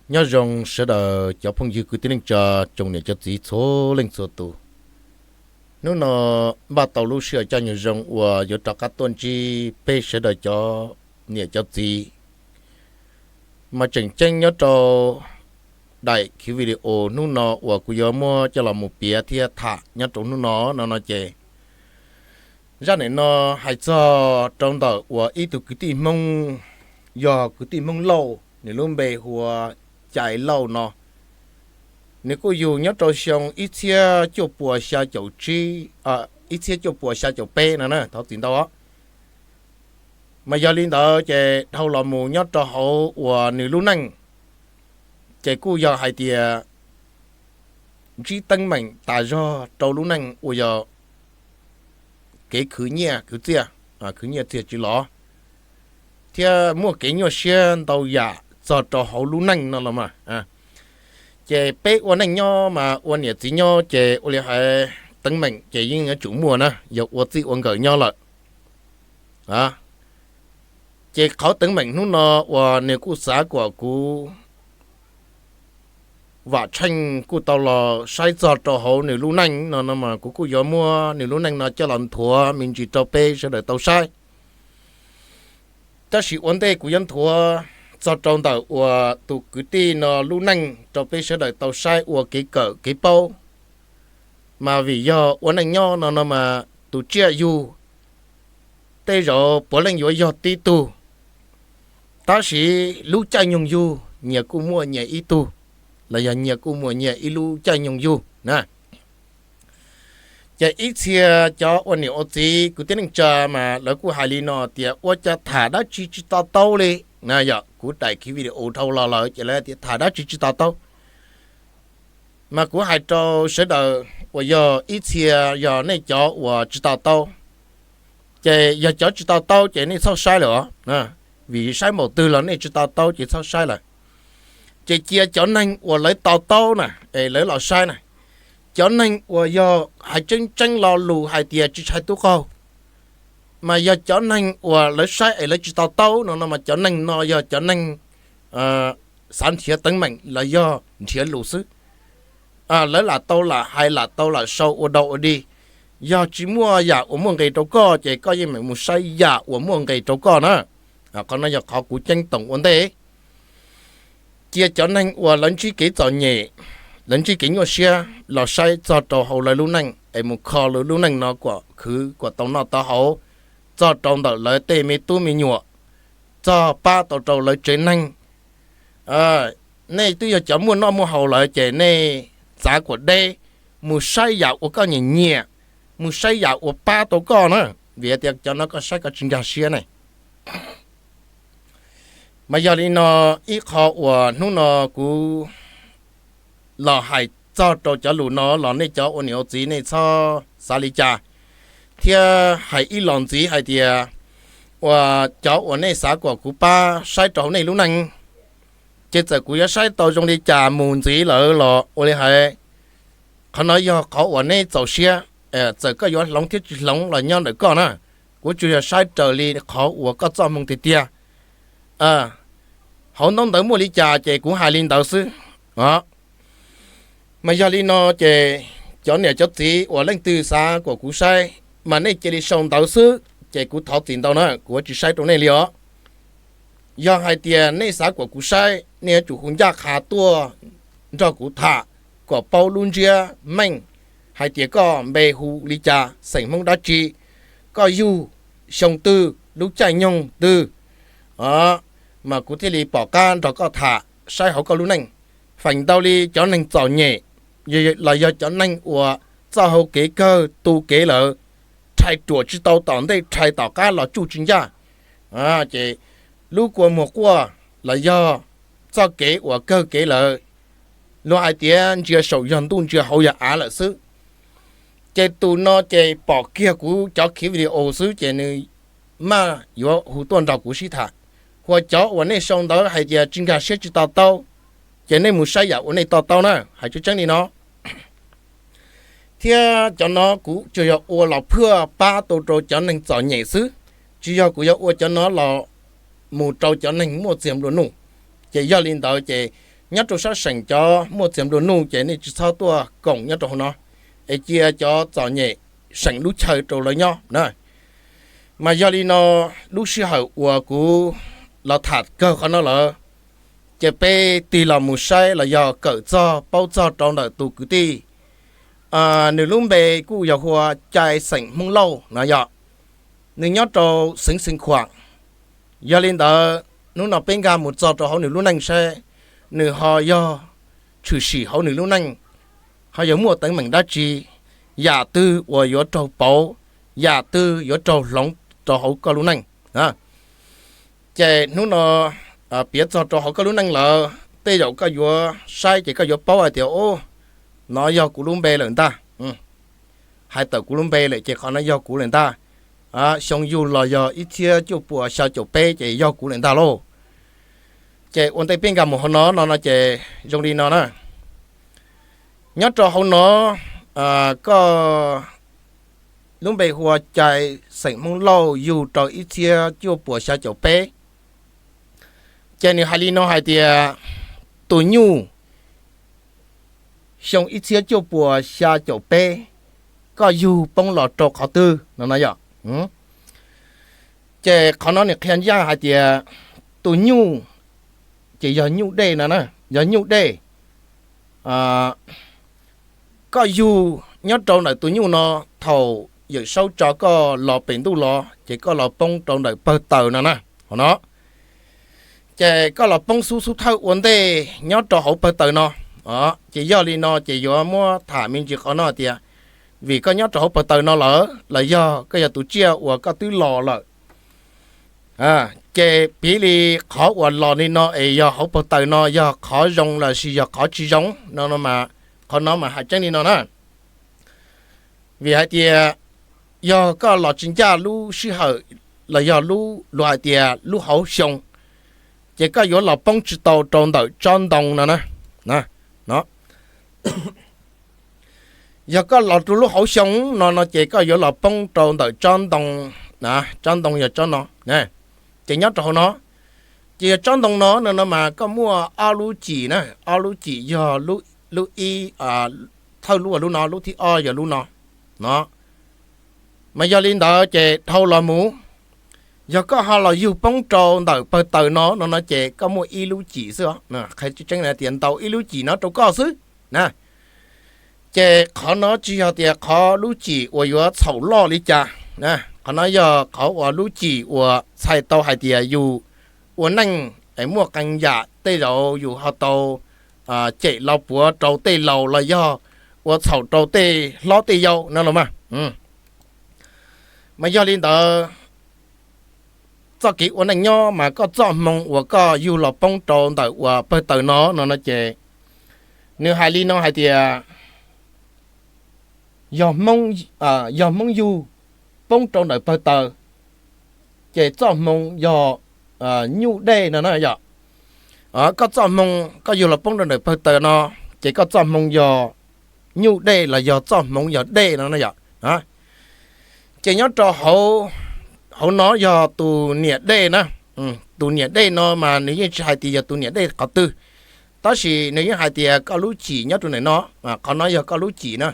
Nyob zoo sawv daws cov phooj ywg kwv tij neej tsa, tsoom niam tsoom txiv txhua leej txhua tus. Hnub no npaj tau lub sij hawm caij nyoog zoo uas yuav rov qab tuaj ntsib peb sawv daws cov niam cov txiv, mas tseem ceeb nyob rau daim khiv video hnub no uas kuv yuav muab coj los mus piav thiab tham nyob rau hnub no no no ces, zaj nim no hais txog rau ntawm uas ib tug kwv tij Hmoob, yog kwv tij Hmoob Lauj, nws lub npe hu ua Cai Lauj no. Nws kuj yug nyob rau xyoo ib txhiab cuaj puas xya caum tsib, ib txhiab cuaj puas xya caum peb no na, thov txim ntau. Mas yog li ntawd ces dhau los mus nyob rau hauv uas nws lub neej, ces kuj yog hais tias ntsib teeb meem tas zog rau lub neej uas yog kev khwv nyiaj khwv txiaj, khwv nyiaj txiag tsis los, thiab muaj kev nyuaj siab ntau yam txog rau hauv lub neej no los mas. Ces peb ua neej nyob mas ua niam txiv nyob ces ua li hais teeb meem ces yeej yuav tsum muaj na, yog ua txij ua nkawm nyob lawm. Ces qhov teeb meem hnub no uas nws kuj xav kom kuv vam tsheej kuj tau los saib txog rau hauv nws lub neej no no mas kuv kuj yuav muab nws lub neej no coj los nthuav me ntsis rau peb sawv daws tau saib. Tab sis ua ntej kuv yuav nthuav txog rau ntawm uas tus kwv tij no lub neej rau peb sawv daws tau saib ua kev kawm kev paub, mas vim yog ua neej nyob no no mas tus tsiaj yug tej zaum puav leej yuav yog tib tug, tab sis lub caij nyoog yug nyias kuj muaj nyias ib tug, los yog nyias kuj muaj nyias ib lub caij nyoog yug na. Ces ib txhia cov ua niam ua txiv kwv tij neej tsa mas lawv kuj hais li no tias ua cas tham dab tsi tsis to taub li. Yog kuv daim khiv video dhau los lawm ces lawv tias tham dab tsi tsis to taub. Mas kuv hais rau sawv daws uas yog ib txhia yog nej cov uas tsis to taub, ces yog cov tsis to taub ces nej txhob saib lawm os, vim saib npaum twg los nej tsis to taub ces txhob saib lawm. Ces cia cov neeg uas lawv to taub na, es lawv los saib na. Cov neeg uas yog hais tseeb tseeb lo lus hais tias tsis ntshai tub qaug, mas yog cov neeg uas lawv saib es lawv tsis to taub no no mas cov neeg no yog cov neeg xav nrhiav teeb meem los yog nrhiav lus xwb. Lawv lam tau lam hais lam tau lam sau ua dau ua dig. Yog tsis muaj yam uas muaj nqis rau koj ces koj yeej meem mus saib yam uas muaj nqis rau koj na. Qhov no yog qhov kuv ceeb toom ua ntej. Cia cov neeg uas lawv ntsib kev txom nyem, lawv ntsib kev nyuaj siab los saib txog rau hauv lawv lub neej es mus kho lawv lub neej no kom khwv kom tau noj tau haus, txog rau ntawm lawv tej me tub me nyuam, txog pab tau rau lawv tsev neeg. Nej twb yog cov muaj noj muaj haus lawm ces nej txav kuam deb, mus saib yam uas koj nyiam nyiam, mus saib yam uas pab tau koj na, vim tias cov no koj saib koj tsis nkag siab ne. Mas yog li no, ib qho uas hnub no kuv los hais txog rau cov lus no los nej cov ua niam ua txiv nej txhob xav li cas, thiab hais ib los ntxiv hais tias uas cov uas nej xav kom kuv pab saib rau hauv nej lub neej, ces txawm kuv yuav saib tau zoo li cas mus ntxiv lawm los ua li hais, qhov no yog qhov uas neb txaus siab, txawm koj yuav hloov thiab tsis hloov los nyob ntawm koj na. Kuv tsuas yog saib raws li qhov uas koj txoj hmoo tiag tiag. Hauv ntaub ntawv muaj li cas ces kuv hais li ntawd xwb. Mas yog li no ces cov niam cov txiv uas leej twg xav kom kuv saib, mas nej cia li sau ntawv xwb ces kuv thov txim ntau na, kuv yuav tsis saib rau nej li os. Yog hais tias nej xav kom kuv saib, nej yuav tsum hu ncaj qha tuaj nrog kuv tham, kom paub lub ntsiab meej, hais tias koj npe hu li cas, xeem Hmoob dab tsi, koj yug xyoo twg, lub caij nyoog twg, mas kuv thiaj li pom qab nrog koj tham saib hauv koj lub neej. Feem ntau li cov neeg txom nyem los yog cov neeg uas txoj hau kev kawg tu kev lawm, rhais ruam tsis tau tom ntej, rhais tom qab los tsuj tsis ncaj, ces lub kua muag quaj los yog txoj kev uas kawg kev lawm, luag hais tias ntsia saum yog ntuj, ntsia hauv yog av lawm xwb. Ces tus no ces pom kiag kuv cov khiv video xwb ces nws maj yuav hu tuaj nrog kuv sib tham. Hos cov uas nej sau ntawv hais tias tsis nkag siab tsis to taub, ces nej mus saib yam uas nej to taub na, hais tseeb tseeb li no. Thiab cov no kuv tsuas yog ua los phwaj pab tau rau cov neeg txom nyem xwb, tsis yog kuv yuav ua cov no los mus rau cov neeg muaj txiag nplua nuj. Ces yog li ntawd ces nyob rau sab seem cov muaj txiag nplua nuj ces nej tsis txhob tuaj koom nyob rau hauv no, es cia cov txom nyem seem lub chaw rau lawv nyob na. Mas yog li no, lub sij hawm uas kuv los tham kawg qhov no lawm, ces peb tig los mus saib los yog kawm txog paub txog rau ntawm tus kwv tij, nws lub npe kuj yog hu ua Cai xeem Hmoob Lauj no yog, nws nyob rau xeev Xeev Khuam. Yog li ntawd hnub no peb nkag mus txog rau hauv nws lub neej saib nws ho yog tshwm sim hauv nws lub neej ho yog muaj teeb meem dab tsi, yam twg uas yuav raug pauv, yam twg yuav raug hloov rau hauv koj lub neej. Ces hnub no piav txog rau hauv koj lub neej lawm, tej zaum koj yuav saib ces koj yuav paub hais tias, o, no yog kuv lub npe lawm ntag, hais tawm kuv lub npe lawm ces qhov no yog kuv lawm ntag. Xyoo yug los yog ib txhiab cuaj puas xya caum peb ces yog kuv lawm ntag lauj. Ces ua ntej peb nkag mus hauv no no no ces zoo li no na. Nyob rau hauv no, koj lub npe hu ua Cai xeem Hmoob Lauj, yug rau ib txhiab cuaj puas xya caum peb. Ces nws hais li no hais tias, tus nyuj xyoo ib txhiab cuaj puas xya caum peb, koj yug poob los rau qhov twg no no yom. Ces qhov no nws qhia ncaj hais tias tus nyuj ces yog nyuj dej no na, yog nyuj dej. Koj yug nyob rau ntawm tus nyuj no, thaum Yawm Saub tso koj los pem ntuj los ces koj los poob rau ntawm pawg taws no na, hauv no. Ces koj los poob xub xub thawj ua ntej nyob rau hauv pawg taws no. Ces yog li no ces yuav muab tham me ntsis qhov no tias, vim koj nyob rau hauv pawg taws no lawm los yog koj yog tus tsiaj uas koj twb los lawm. Ces piv li qhov uas los li no es yog hauv pawg taws no yog qhov zoo lossis yog qhov tsis zoo no, qhov no mas hais tseeb li no na. Vim hais tias yog koj los tsis ncaj lub sij hawm los yog lub, luag hais tias lub hauv xyoo, ces koj yuav los poob tsis tau rau ntawm tsob ntoo no na. Yog koj los rau lub hauv xyoo no no ces koj yuav los poob rau ntawm tsob ntoo, tsob ntoo yog tsob no, ces nyob rau hauv no. Ces yog tsob ntoo no no no mas koj muaj ob lub cim na, ob lub cim yog lub ib, thawj lub ua lub no, lub thib ob yog lub no, no. Mas yog li ntawd ces dhau los mus, yog koj ho los yug poob rau ntawm pawg taws no no no ces koj muaj ib lub cim xwb os. Qhia tseeb tseeb na tias ntaus ib lub cim no rau koj xwb na. Ces qhov no tsis yog tias qhov lub cim uas yuav txhaum loj li cas, qhov no yog qhov uas lub cim uas txhais tau hais tias yus ua neej es muaj qee yam tej zaum yus ho tau cem los puav rau tej laus los yog ua txhaum rau tej hlob tej yau no los mas. Mas yog li ntawd, txoj kev ua neej nyob mas koj txoj hmoo uas koj yug los poob rau ntawm uas pawg taws no no no ces nws hais li no hais tias yog Hmoob yug poob rau ntawm pawg taws, ces txoj hmoo yog nyuj dej no na yom. Koj txoj hmoo koj yug los poob rau ntawm pawg taws no, ces koj txoj hmoo yog nyuj dej los yog txoj hmoov yog dej no na yom. Ces nyob rau hauv no yog tus niam dej na. Tus niam dej no mas nws yeej tsis hais tias yog tus niam dej qhov twg, tab sis nws yeej hais tias koj lub cim nyob rau ntawm no, qhov no yog koj lub cim na.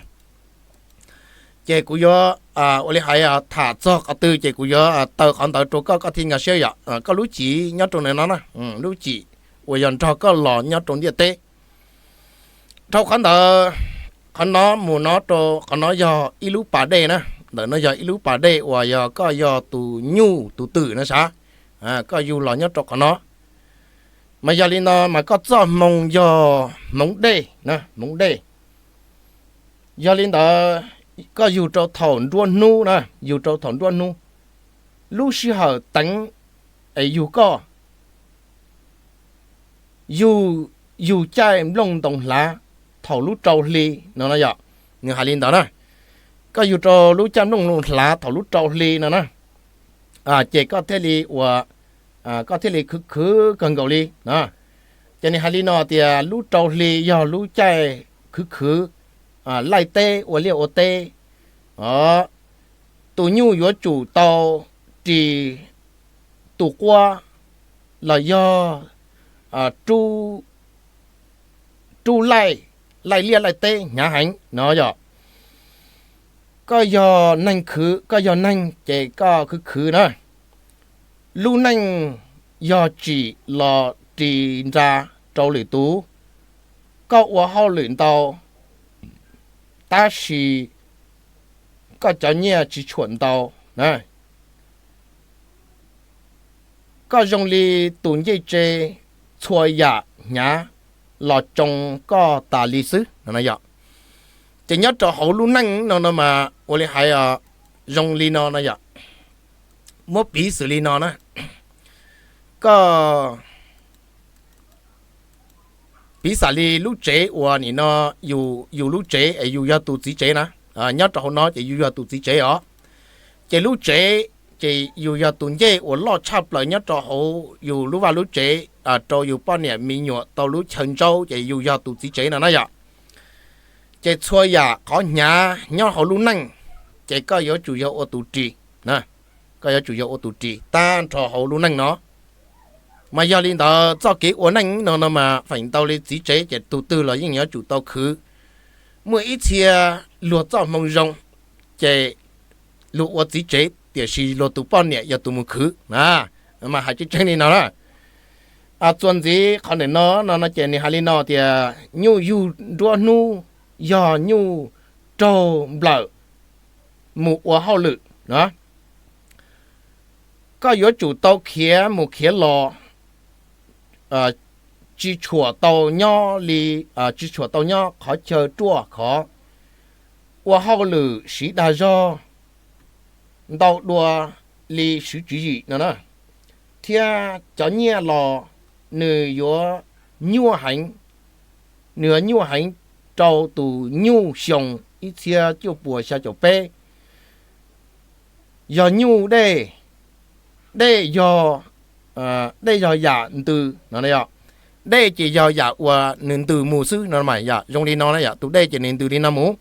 Ces kuv yuav ua li hais tham txog qhov twg ces kuv yuav taw qhov ntawd rau koj, koj thiaj nkag siab yom. Koj lub cim nyob rau ntawm no na, lub cim uas yog nrog koj los nyob rau ntiaj teb. Dhau qhov ntawd, qhov no mus no rau qhov no yog ib lub pas dej na. Ntawm no yog ib lub pas dej uas yog koj yog tus nyuj tus twm na sav, koj yug los nyob rau qhov no. Mas yog li no mas koj txoj hmoo yog hmoov dej, hmoov dej. Yog li ntawd, koj yug rau thaum nruab hnub na, yug rau thaum nruab hnub, lub sij hawm teev es yug koj, yug, yug caij nplooj ntoo hlav thaum lub rau hli no no yom. Nws hais li ntawd na, koj yug rau lub caij nplooj ntoo hlav thaum lub rau hli no na, ces koj thiaj li ua, koj thiaj li khwv khwv kawg nkaus li. Ces nws hais li no tias lub rau hli yog lub caij khwv khwv, laij teb ua liaj ua teb, tus nyuj yuav tsum tau ris tus quab los yog rub lub laij, laij liaj laij teb hnyav heev no yom. Koj yog neeg khwv, koj yog neeg ces koj khwv khwv na. Lub neej yog tsim los ris nra rau lwm tus, koj ua hauj lwm ntau tab sis koj cov nyiaj tsis tshuam ntau na. Koj zoo li tus ncej tse, txhua yam hnyav los tsoo koj tas li xwb no yom. Ces nyob rau hauv lub neej no no mas ua li hais zoo li no no yom. Muab piv xws li no na, koj piv xam li lub tsev uas nim no yus lub tsev es yus yog tus txiv tsev na, nyob rau hauv no ces yus yog tus txiv tsev os. Ces lub tsev ces yus yog tus ncej uas loj tshaj plaws nyob rau hauv yus lub vaj lub tsev, rau yus poj niam me nyuam tau lub chaw ntsaub ces yus yog tus txiv tsev no na yom. Ces txhua yam qhov hnyav nyob hauv lub neej ces koj yuav tsum yog ua tus ris, koj yuav tsum yog ua tus ris tag nrho hauv lub neej no. Mas yog li ntawd txoj kev ua neej no no mas feem ntau li txiv tsev ces tus twg los yeej yuav tsum tau khwv. Muaj ib txhia luag txoj hmoo zoo ces luag ua txiv tsev tiam sis luag tus poj niam yog tus mus khwv na. Mas hais tseeb tseeb li no na. Txuas ntxiv qhov ntawm no no no ces nws hais li no tias nyuj yug nruab hnub yog nyuj raug nplawm mus ua hauj lwm na. Koj yuav tsum tau khiav mus khiav los, tsis tshuam tau nyob li, tsis tshuam tau nyob qhov chaw ruaj khov, ua hauj lwm siv dag zog ntau dua li siv tswv yim no na. Thiab cov nyiaj los nws yuav nyuaj heev, nws yuav nyuaj heev rau tus nyuj xyoo ib txhiab cuaj puas xya caum peb. Yog nyuj dej, dej yog, dej yog yam ntws no, dej ces yog yam uas nws ntws mus xwb no, yam zoo li no na, yam tus dej ces nws ntws li no mus.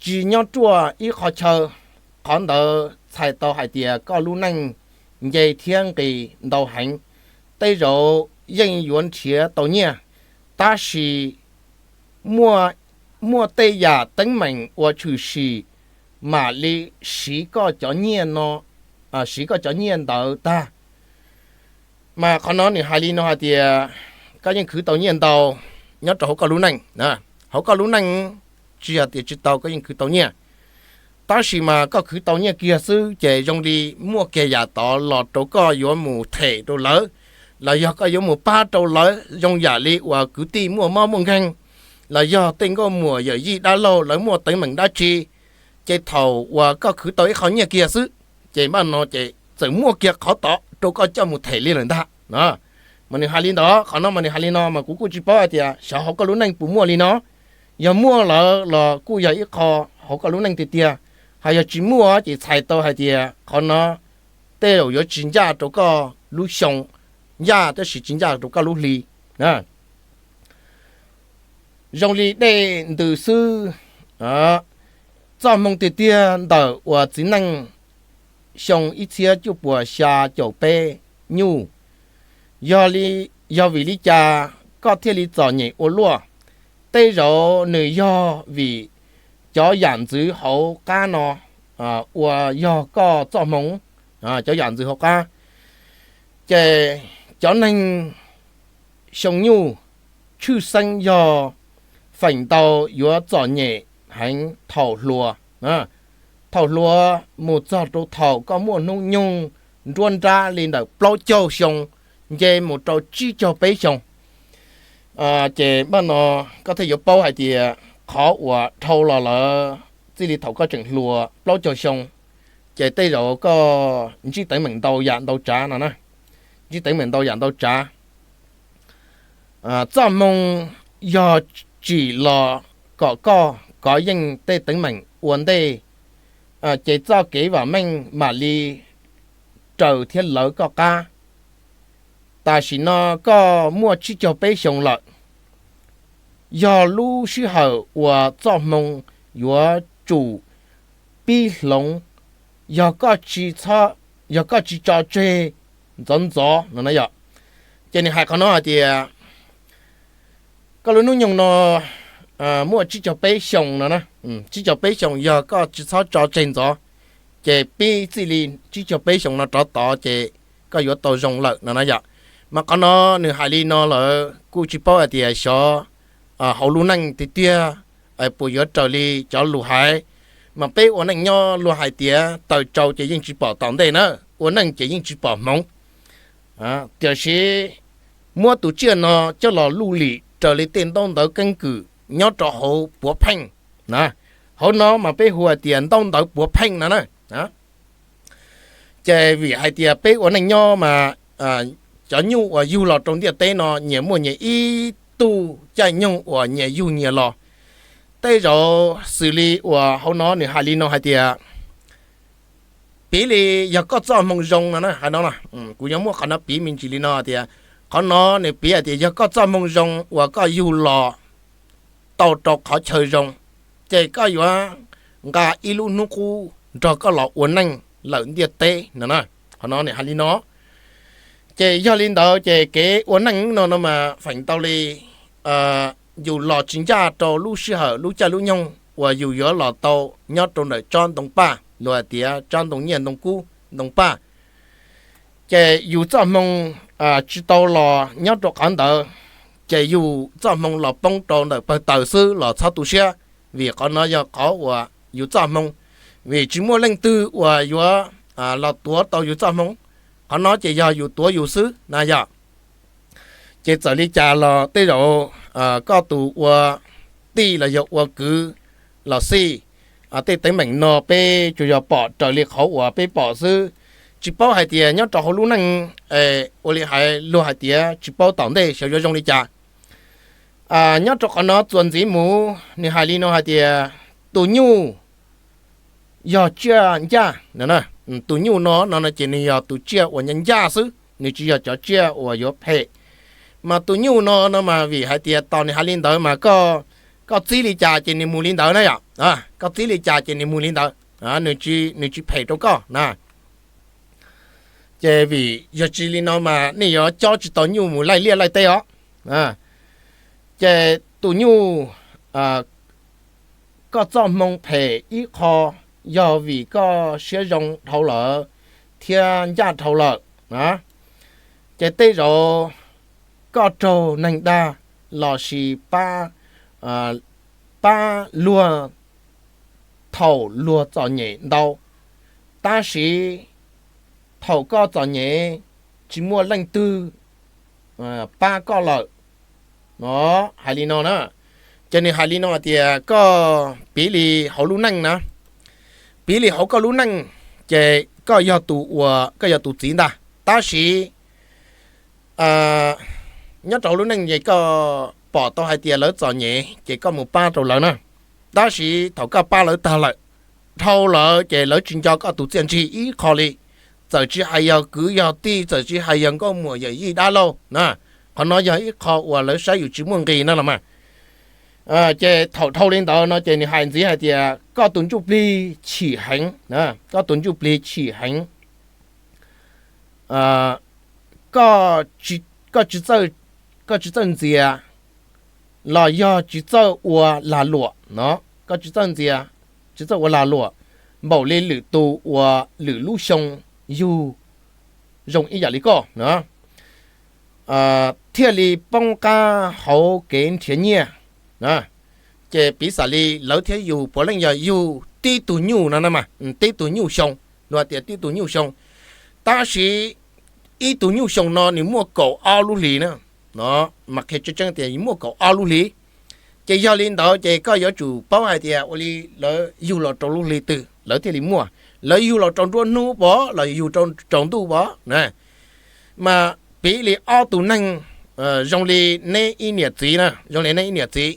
Tsis nyob ruaj ib qho chaw, qhov ntawd txhais tau hais tias koj lub neej nce thiab nqis ntau heev. Tej zaum yeej yuav nrhiav tau nyiaj, tab sis muaj tej yam teeb meem uas tshwm sim mam li siv koj cov nyiaj no, siv koj cov nyiaj ntawd tag. Mas qhov no nws hais li no hais tias koj yeej khwv tau nyiaj ntau nyob rau hauv koj lub neej. Hauv koj lub neej tsis yog tias tsis tau, koj yeej khwv tau nyiaj, tab sis mas koj khwv tau nyiaj kiag xwb ces zoo li muaj kiag yam tod los rau koj yuav mus them rau lawv, los yog koj yuav mus pab rau lawv zoo yam li uas kwv tij muaj mob muaj nkeeg, los yog tej nkauj muam yawm yij dab laug lawv muaj teeb meem dab tsi, ces thaum uas koj khwv tau ib qho nyiaj kiag xwb, ces npaj no ces txawm muaj kiag qhov tod rau koj coj mus them li lawm ntag. Mas nws hais li ntawd, qhov no mas nws hais li no mas kuv kuj tsis paub hais tias xyov hauv koj lub neej puas muaj li no. Yog muaj lawm los kuj yog ib qho hauv koj lub neej tiag tiag, ho yog tsis muaj ces txhais tau hais tias qhov no tej zaum yuav tsis ncaj rau koj lub xyoo, ncaj tab sis tsis ncaj rau koj lub hli. Zoo li dej ntws xwb. Txoj hmoo tiag tiag ntawm uas txiv neej xyoo ib txhiab cuaj puas xya caum peb nyuj, yog vim li cas koj thiaj li txom nyem ua luaj? Tej zaum nws yog vim cov yam ntxwv hauv qab no uas yog koj txoj hmoo, cov yam ntxwv hauv qab. Ces cov neeg xyoo nyuj tshwj xeeb yog feem ntau yuav txom nyem heev thaum hluas. Thaum hluas mus txog rau thaum koj muaj hnub nyoog nruab nrab li ntawm plaub caug xyoo nce mus rau tsib caug peb xyoo, ces npaj no koj thiaj yuav paub hais tias qhov uas dhau los lawm txij li thaum koj tseem hluas plaub caug xyoo, ces tej zaum koj ntsib teeb meem ntau yam ntau tsav no na. Ntsib teeb meem ntau yam ntau tsav. Txoj hmoo yog tsim los kom koj kov yeej tej teeb meem ua ntej, ces txoj kev vam meej mam li raws thiab lawv koj qab. Tam sim no koj muaj tsib caug peb xyoo lawm, yog lub sij hawm uas txoj hmoo yuav tsum pib hloov. Yog koj tsis txo, yog koj tsis tso tseg ntxov ntxov no na yom. Ces nws hais qhov no hais tias koj lub hnub nyoog no muaj tsib caug peb xyoos no na, tsib caug peb xyoos yog koj tsis txhob tso tseg ntxov, ces pib txij li tsib caug peb xyoos no rov tod ces koj yuav tau zoo lawm no na yom. Mas qhov no nws hais li no lawm kuj tsis paub hais tias xyov hauv lub neej tiag tiag puas yuav raws li cov lus hais. Mas peb ua neej nyob luag hais tias taws tsau ces yeej tsis pom tom ntej na, ua neej ces yeej tsis pom hmoov. Tiam sis muab tus tsiaj no coj los luj lim raws li tej ntaub ntawv keeb kwm nyob rau hauv puav pheej na, hauv no mas peb hu hais tias ntaub ntawv puav pheej no na. Ces vim hais tias peb ua neej nyob mas cov nyuj uas yug los rau ntiaj teb no nyias muaj nyias ib tug caij nyoog uas nyias yug nyias los. Tej zaum xws li uas hauv no nws hais li no hais tias, piv li yog koj txoj hmoo zoo no na, hais no, kuv yuav muab qhov no piv me ntsis li no tias, qhov no nws piv hais tias yog koj txoj hmoo zoo uas koj yug los tau rau qhov chaw zoo, ces koj yuav nqa ib lub hnub qub nrog koj los ua neej lawm ntiaj teb no na. Qhov no nws hais li no. Ces yog li ntawd ces kev ua neej no no mas feem ntau li yus los tsis ncaj rau lub sij hawm lub caij lub nyoog uas yus yuav los tau nyob rau ntawm tsob ntoo paj los hais tias tsob ntoo nyiaj ntoo kub ntoo paj. Ces yus txoj hmoo tsis tau los nyob rau qhov ntawd, ces yus txoj hmoo los poob rau ntawm pawg taws xwb los txhob tu siab, vim qhov no yog qhov uas yus txoj hmoo, vim tsis muaj leej twg uas yuav los tuav tau yus txoj hmoo. Qhov no ces yog yus tuav yus xwb na yom. Ces txawm li cas los tej zaum koj tus ua tij los yog ua kwv los xij, tej teeb meem no peb tsuas yog pom raws li qhov uas peb pom xwb, tsis paub hais tias nyob rau hauv lub neej ua li hais luag hais tias tsis paub tom ntej xyov yuav zoo li cas. Nyob rau qhov no txuas ntxiv mus nws hais li no hais tias tus nyuj yog tsiaj ncaj no. Tus nyuj no no ces nws yog tus tsiaj uas ncaj ncaj xwb, nws tsis yog cov tsiaj uas yuav phem. Mas tus nyuj no no mas vim hais tias tos nws hais li ntawd mas koj txib li cas ces nws mus li ntawd na yom. Koj txib li cas ces nws mus li ntawd, nws tsis phem rau koj na. Ces vim yog tsis li no mas nej yuav cob tsis tau nyuj mus laij liaj laij teb os. Ces tus nyuj, koj txoj hmoo phem ib qho yog vim koj siab zoo dhau lawm thiab ncaj dhau lawm. Ces tej zaum koj raug neeg dag los sis pab, pab luag thaum luag txom nyem ntau, tab sis thaum koj txom nyem tsis muaj leej twg pab koj lawm. No, hais li no na, ces nws hais li no hais tias koj piv li hauv lub neej na, piv li hauv koj lub neej, ces koj yog tus ua, koj yog tus txiv ntag, tab sis nyob rau hauv lub neej ces koj pom tau hais tias lawv txom nyem ces koj mus pab rau lawv na, tab sis thaum koj pab lawv tag lawm, dhau lawm ces lawv tsis nco koj tus txiaj ntsig ib qho li. Txawm tsis hais yog kwv yog tij, txawm tsis hais yog nkauj muam yawm yij dab laug na, qhov no yog ib qho uas lawv saib yus tsis muaj nqis na los mas. Ces thaum dhau li ntawd no ces nws hais ntxiv hais tias koj tus ntsuj plig chim heev, koj tus ntsuj plig chim heev, koj tsis txawj ntxias los yog tsis txawj ua lag luam no, koj tsis txawj ntxias, tsis txawj ua lag luam npaum li lwm tus uas lwm lub xyoo yug zoo ib yam li koj na, thiaj li poob qab hauv kev nrhiav nyiaj. Ces piv xam li lawv thiab yus puav leej yog yug tib tug nyuj no na mas, tib tug nyuj xyoo, luag tias tib tug nyuj xyoo, tab sis ib tug nyuj xyoo no nws muaj kaum ob lub hlis na, no, mas qhia tseeb tseeb tias muaj kaum ob lub hlis. Ces yog li ntawd ces koj yuav tsum paub hais tias ua li lawv yug los rau lub hli twg lawv thiaj li muaj, lawv yug los rau nruab hnub pom los yug rau tsaus ntuj pom na. Mas piv li ob tug neeg zoo li neb ib niam txiv na, zoo li neb ib niam txiv,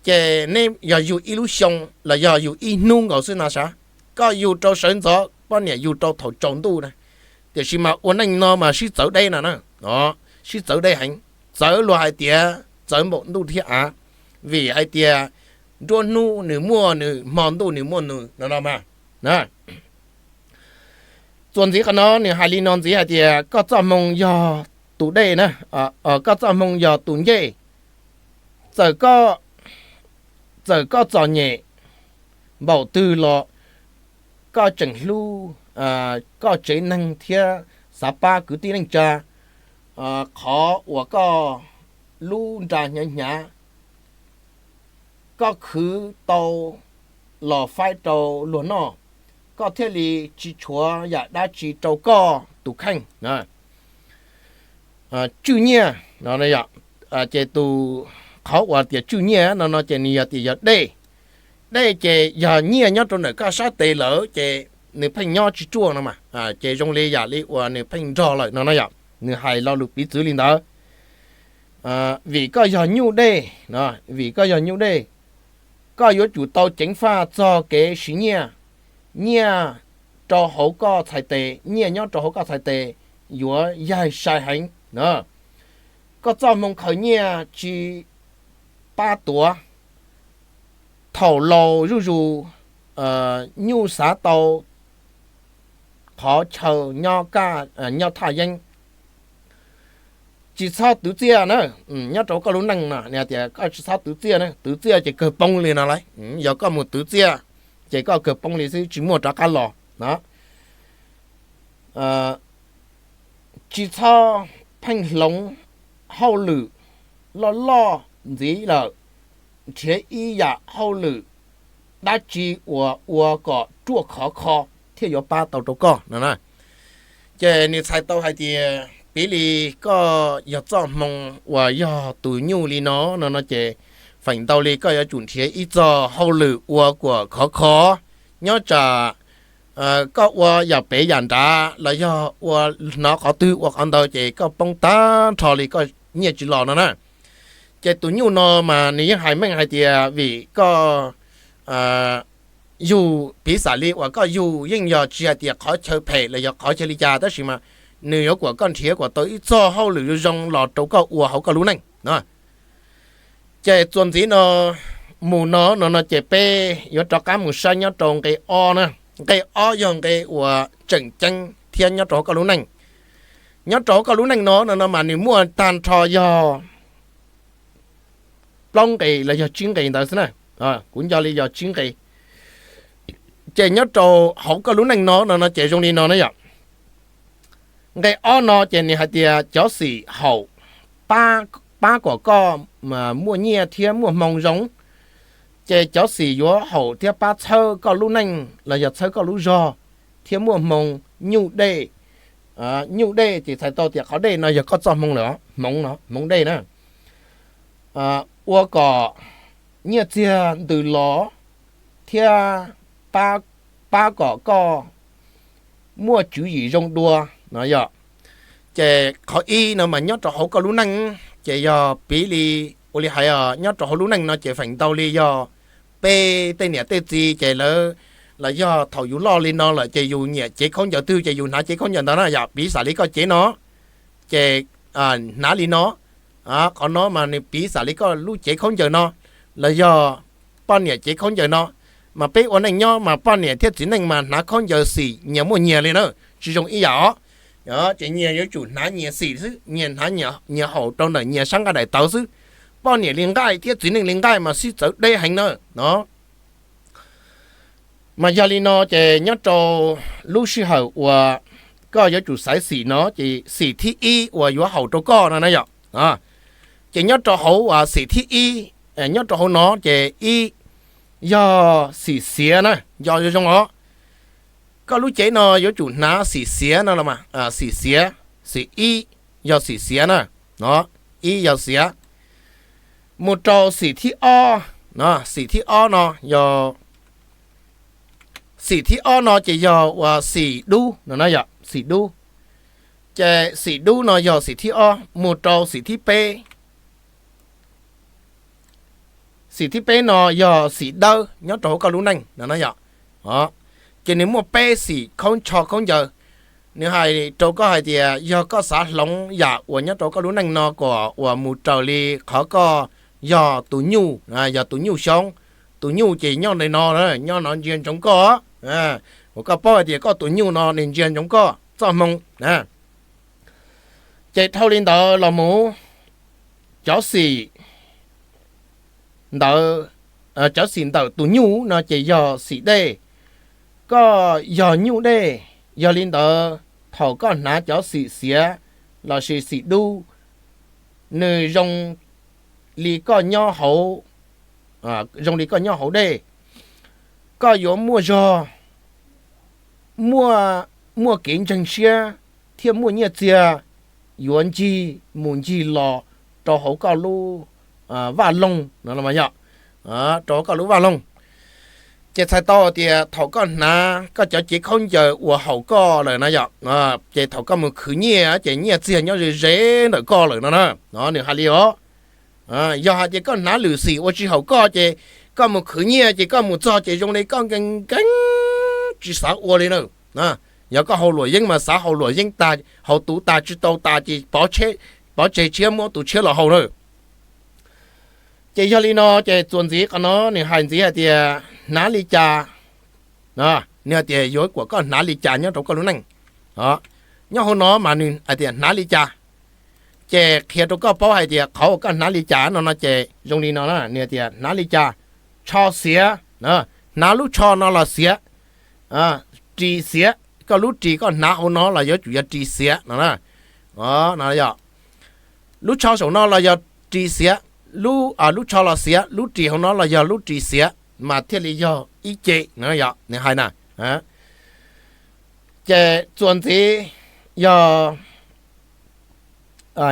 ces neb yog yug ib lub xyoo los yog yug ib hnub nkaus xwb no sav, koj yug rau sawv ntxov poj niam yug rau thaum tsaus ntuj na. Tiam sis mas ua neej no mas sib txawv deb no na, sib txawv deb heev, txawv luag hais tias txawv npaum ntuj thiab av, vim hais tias nruab hnub nws muaj nws, hmo ntuj nws muaj nws no no mas. Tuaj ntxiv qhov no nws hais li no ntxiv hais tias koj txoj hmoo yog tus dej na, koj txoj hmoo yog tus ncej. Txawm koj, txawm koj txom nyem npaum twg los koj tseem hlub koj tsev neeg thiab xav pab kwv tij neej tsa. Qhov uas koj lub nra hnyav hnyav, koj khwv tau los faib rau luag noj, koj thiaj li tsis tshuav yam dab tsi rau koj tus kheej. Tswj nyiaj no, ces tus, qhov uas tias tswj nyiaj no no ces nws yog tias yog dej. Dej ces yog nyiaj nyob rau ntawm koj sab tes lawm ces nws pheej nyob tsis ruaj no mas, ces zoo li yam li uas nws pheej nrog lawm no no yom. Nws hais lo lus piv txwv li ntawd. Vim koj yog nyuj dej, vim koj yog nyuj dej, koj yuav tsum tau ceev faj txog kev siv nyiaj. Nyiaj rau hauv koj txhais tes, nyiaj nyob rau hauv koj txhais tes yuav yaig sai heev. Koj txoj hmoo khaws nyiaj tsis pab tuav. Thaum laus zuj zus, nyuj xav tau qhov chaw nyob thaj yeeb. Tsis txhob twv txiaj na, nyob rau koj lub neej no tias koj tsis txhob twv txiaj na, twv txiaj ces kawg poob li no lauj. Yog koj mus twv txiaj ces koj kawg poob li xwb, tsis muaj rov qab los no. Tsis txhob pheej hloov hauj lwm loj loj ntxiv lawm, nrhiav ib yam hauj lwm dab tsi uas ua kom ruaj khov kho thiaj yuav pab tau rau koj no na. Ces nws txhais tau hais tias piv li koj yog txoj hmoo uas yog tus nyuj li no no no ces feem ntau li koj yuav tsum nrhiav ib txoj hauj lwm ua kom khov kho, nyob tsam koj ua yam pem yam nrad los yog ua hnov qhov twg ua qhov ntawd ces koj poob tag nrho li, koj nyiaj tsis los no na. Ces tus nyuj no mas nws yeej hais meej hais tias vim koj yug, piv xam li uas koj yug yeej yog tsis hais tias qhov chaw phem los yog qhov chaw li cas tab sis mas nws yuav kom koj nrhiav kom tau ib txoj hauj lwm zoo zoo los rau koj ua hauv koj lub neej no. Ces txuas ntxiv no mus no no no ces peb yuav rov qab mus saib nyob rau nqe ob na. Nqe ob yog nqe uas tseem ceeb thiab nyob rau hauv koj lub neej. Nyob rau hauv koj lub neej no no no mas nws muaj tag nrho yog plaub nqe los yog tsib nqe ntawd xwb na. Kuv nco li yog tsib nqe. Ces nyob rau hauv koj lub neej no no no ces zoo li no na yom. Nqe ob no ces nws hais tias cov xim haum pab kom koj muaj nyiaj thiab muaj hmoo zoo. Ces cov xim yuav haum thiab pab txhawb koj lub neej los yog txhawb koj lub zog thiab muaj hmoo, nyuj dej. Nyuj dej ces txhais tau tias qhov dej no yog koj txoj hmoo lawm, hmoov no, hmoov dej na. Ua kom nyiaj txiag ntws los thiab pab kom koj muaj tswv yim zoo dua no yom. Ces qhov ib no mas nyob rau hauv koj lub neej ces yog piv li, ua li hais nyob rau hauv lub neej no ces feem ntau li yog peb tej niam tej txiv ces lawv, los yog thaum yus loj li no lawm ces yus nyiam cev khaub ncaws twg ces yus hnav cev khaub ncaws ntawd na yom. Piv xam li koj cev no ces hnav li no. Qhov no mas nws piv xam li koj lub cev khaub ncaws no los yog poj niam cev khaub ncaws no. Mas peb ua neej nyob mas poj niam thiab txiv neej mas hnav khaub ncaws xim nyias muaj nyias li na, tsis zoo ib yam os. Ces nyias yuav tsum hnav nyias xim xwb, nyias hnav nyias haum rau ntawm nyias sab nqaij daim tawv xwb. Poj niam li nqaij thiab txiv neej li nqaij mas sib txawv deb heev na no. Mas yog li no ces nyob rau lub sij hawm uas koj yuav tsum xaiv xim no ces xim thib ib uas yuav haum rau koj no na yom. Ces nyob rau hauv uas xim thib ib, nyob rau hauv no ces ib yog xim xiav na, nco zoo zoo os. Koj lub cev no yuav tsum hnav xim xiav no los mas, xim xiav, xim ib yog xim xiav na, no, ib yog xiav. Mus rau xim thib ob, xim thib ob no yog, xim thib ob no ces yog uas xim dub no na yom, xim dub. Ces xim dub no yog xim thib ob, mus rau xim thib peb. Xim thib peb no yog xim dawb nyob rau hauv koj lub neej no na yom. Ces nws muaj peb xim khaub ncho khaub ncaws. Nws hais rau koj hais tias yog koj xav hloov yam uas nyob rau koj lub neej no kom uas mus raws li qhov koj yog tus nyuj, yog tus nyuj xyoob, tus nyuj ces nyob li no, nyob no ntsia ntsoov koj, uas koj paub hais tias koj tus nyuj no nws ntsia ntsoov koj txoj hmoo na. Ces dhau li ntawd los mus, cov xim ntawd, cov xim ntawm tus nyuj no ces yog xim dej, koj yog nyuj dej. Yog li ntawd thaum koj hnav cov xim xiav lossis xim dub, nws zoo li koj nyob hauv, zoo li koj nyob hauv dej, koj yuav muaj zog, muaj, muaj kev ntseeg siab thiab muaj nyiaj txiag yuav ncig mus ncig los rau hauv koj lub vaj loog no, rau hauv koj lub vaj loog. Ces txhais tau tias thaum koj hnav koj cov cev khaub ncaws uas haum koj lawm na yom, ces thaum koj mus khwv nyiaj ces nyiaj txiag nyob ze ze ntawm koj lawm no na. Nws hais li os. Yog hais tias koj hnav lwm xim uas tsis haum koj ces koj mus khwv nyiaj ces koj mus txog ces zoo li koj nkees nkees tsis xav ua li na. Yog koj haus luam yeeb mas xav haus luam yeeb tas, haus tus tas tsis tau tas ces pov tseg tshiab muab tus tshiab los haus na. Ces yog li no ces txuas ntxiv qhov no nws hais ntxiv hais tias hnav li cas, nws hais tias yuav kom koj hnav li cas nyob rau koj lub neej. Nyob hauv no mas nws hais tias hnav li cas, ces qhia rau koj paub hais tias qhov uas koj hnav li cas no no ces zoo li no na, nws hais tias hnav li cas, tsho xiav, hnav lub tsho no los xiav, ris xiav, koj lub ris koj hnav hauv no los yuav tsum yog ris xiav no na. Lub tsho saum no los yog ris xiav, lub tsho los xiav, lub ris hauv no los yog lub ris xiav, mas thiaj li yog ib ce no yom, nws hais na. Ces txuas ntxiv yog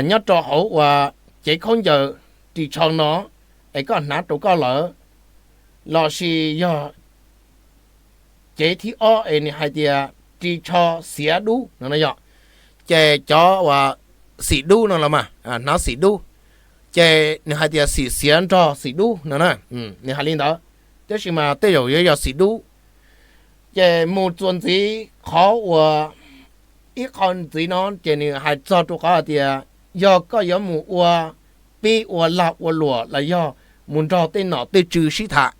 nyob rau hauv uas cev khaub ncaws ris tsho no es koj hnav rau koj lawm, lossis yog cev thib ob es nws hais tias ris tsho xiav dub no yom, ces cov uas xim dub no los mas hnav xim dub, ces nws hais tias xim xiav nrog xim dub no na, nws hais li ntawd, tab sis mas tej zaum yuav yog xim dub. Ces mus txuas ntxiv qhov uas ib qho ntxiv no ces nws hais txog rau qhov hais tias yog koj yuav mus ua pib ua lag ua luam los yog mus nrog tej nom tej tswv sib tham,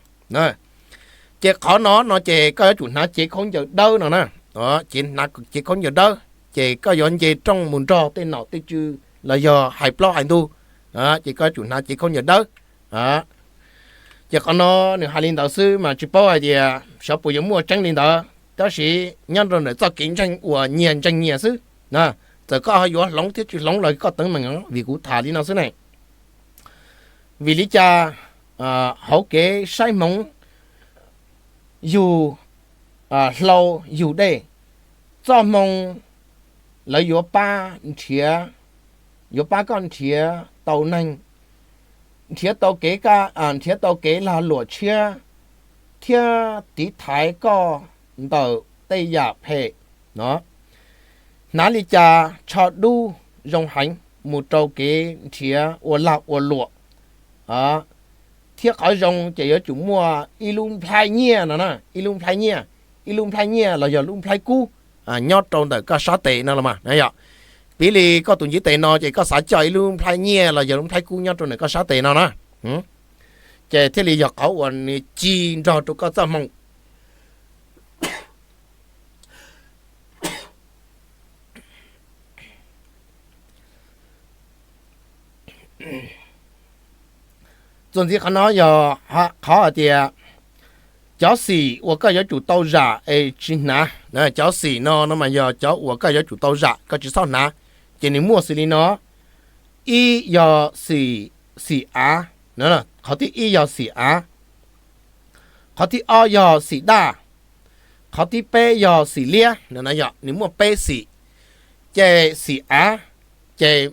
ces qhov no no ces koj yuav tsum hnav cev khaub ncaws dawb no na. Ces hnav cev khaub ncaws dawb ces koj yuav nce rooj mus nrog tej nom tej tswv los yog hais plaub hais ntug, ces koj yuav tsum hnav cev khaub ncaws dawb. Ces qhov no nws hais li ntawd xwb mas tsis paub hais tias xyov puas yuav muaj tseeb li ntawd, tab sis nyob rau ntawm txoj kev ntseeg uas nyias ntseeg nyias xwb. Txawm koj ho yuav hloov thiab tsis hloov los koj teeb meem, vim kuv tham li no xwb ne. Vim li cas hauv kev saib hmoov yug hlau yug dej, txoj hmoo lawv yuav pab nrhiav, yuav pab koj nrhiav tau neeg, nrhiav tau kev, nrhiav tau kev lag luam tshiab thiab tiv thaiv koj ntawm tej yam phem no. Hnav li cas tsho dub zoo heev mus rau kev nrhiav ua lag ua luam, thiab qhov zoo ces yuav tsum muaj ib lub nplhaib nyiaj no na, ib lub nplhaib nyiaj, ib lub nplhaib nyiaj los yog lub nplhaib kub nyob rau ntawm koj sab tes no los mas yom. Piv li koj tus ntiv tes no ces koj xav coj ib lub nplhaib nyiaj los yog lub nplhaib kub nyob rau ntawm koj sab tes no na, ces thiaj li yog qhov uas nws ci nrog rau koj txoj hmoo. Txuas ntxiv qhov no yog qhov hais tias cov xim uas koj yuav tsum tau zam es tsis hnav, cov xim no no mas yog cov uas koj yuav tsum tau zam koj tsis txhob hnav, ces nws muaj xws li no. Ib yog xim, xim av, qhov thib ib yog xim av, qhov thib ob yog xim daj, qhov thib peb yog xim liab no, nws muaj peb xim. Ces xim av ces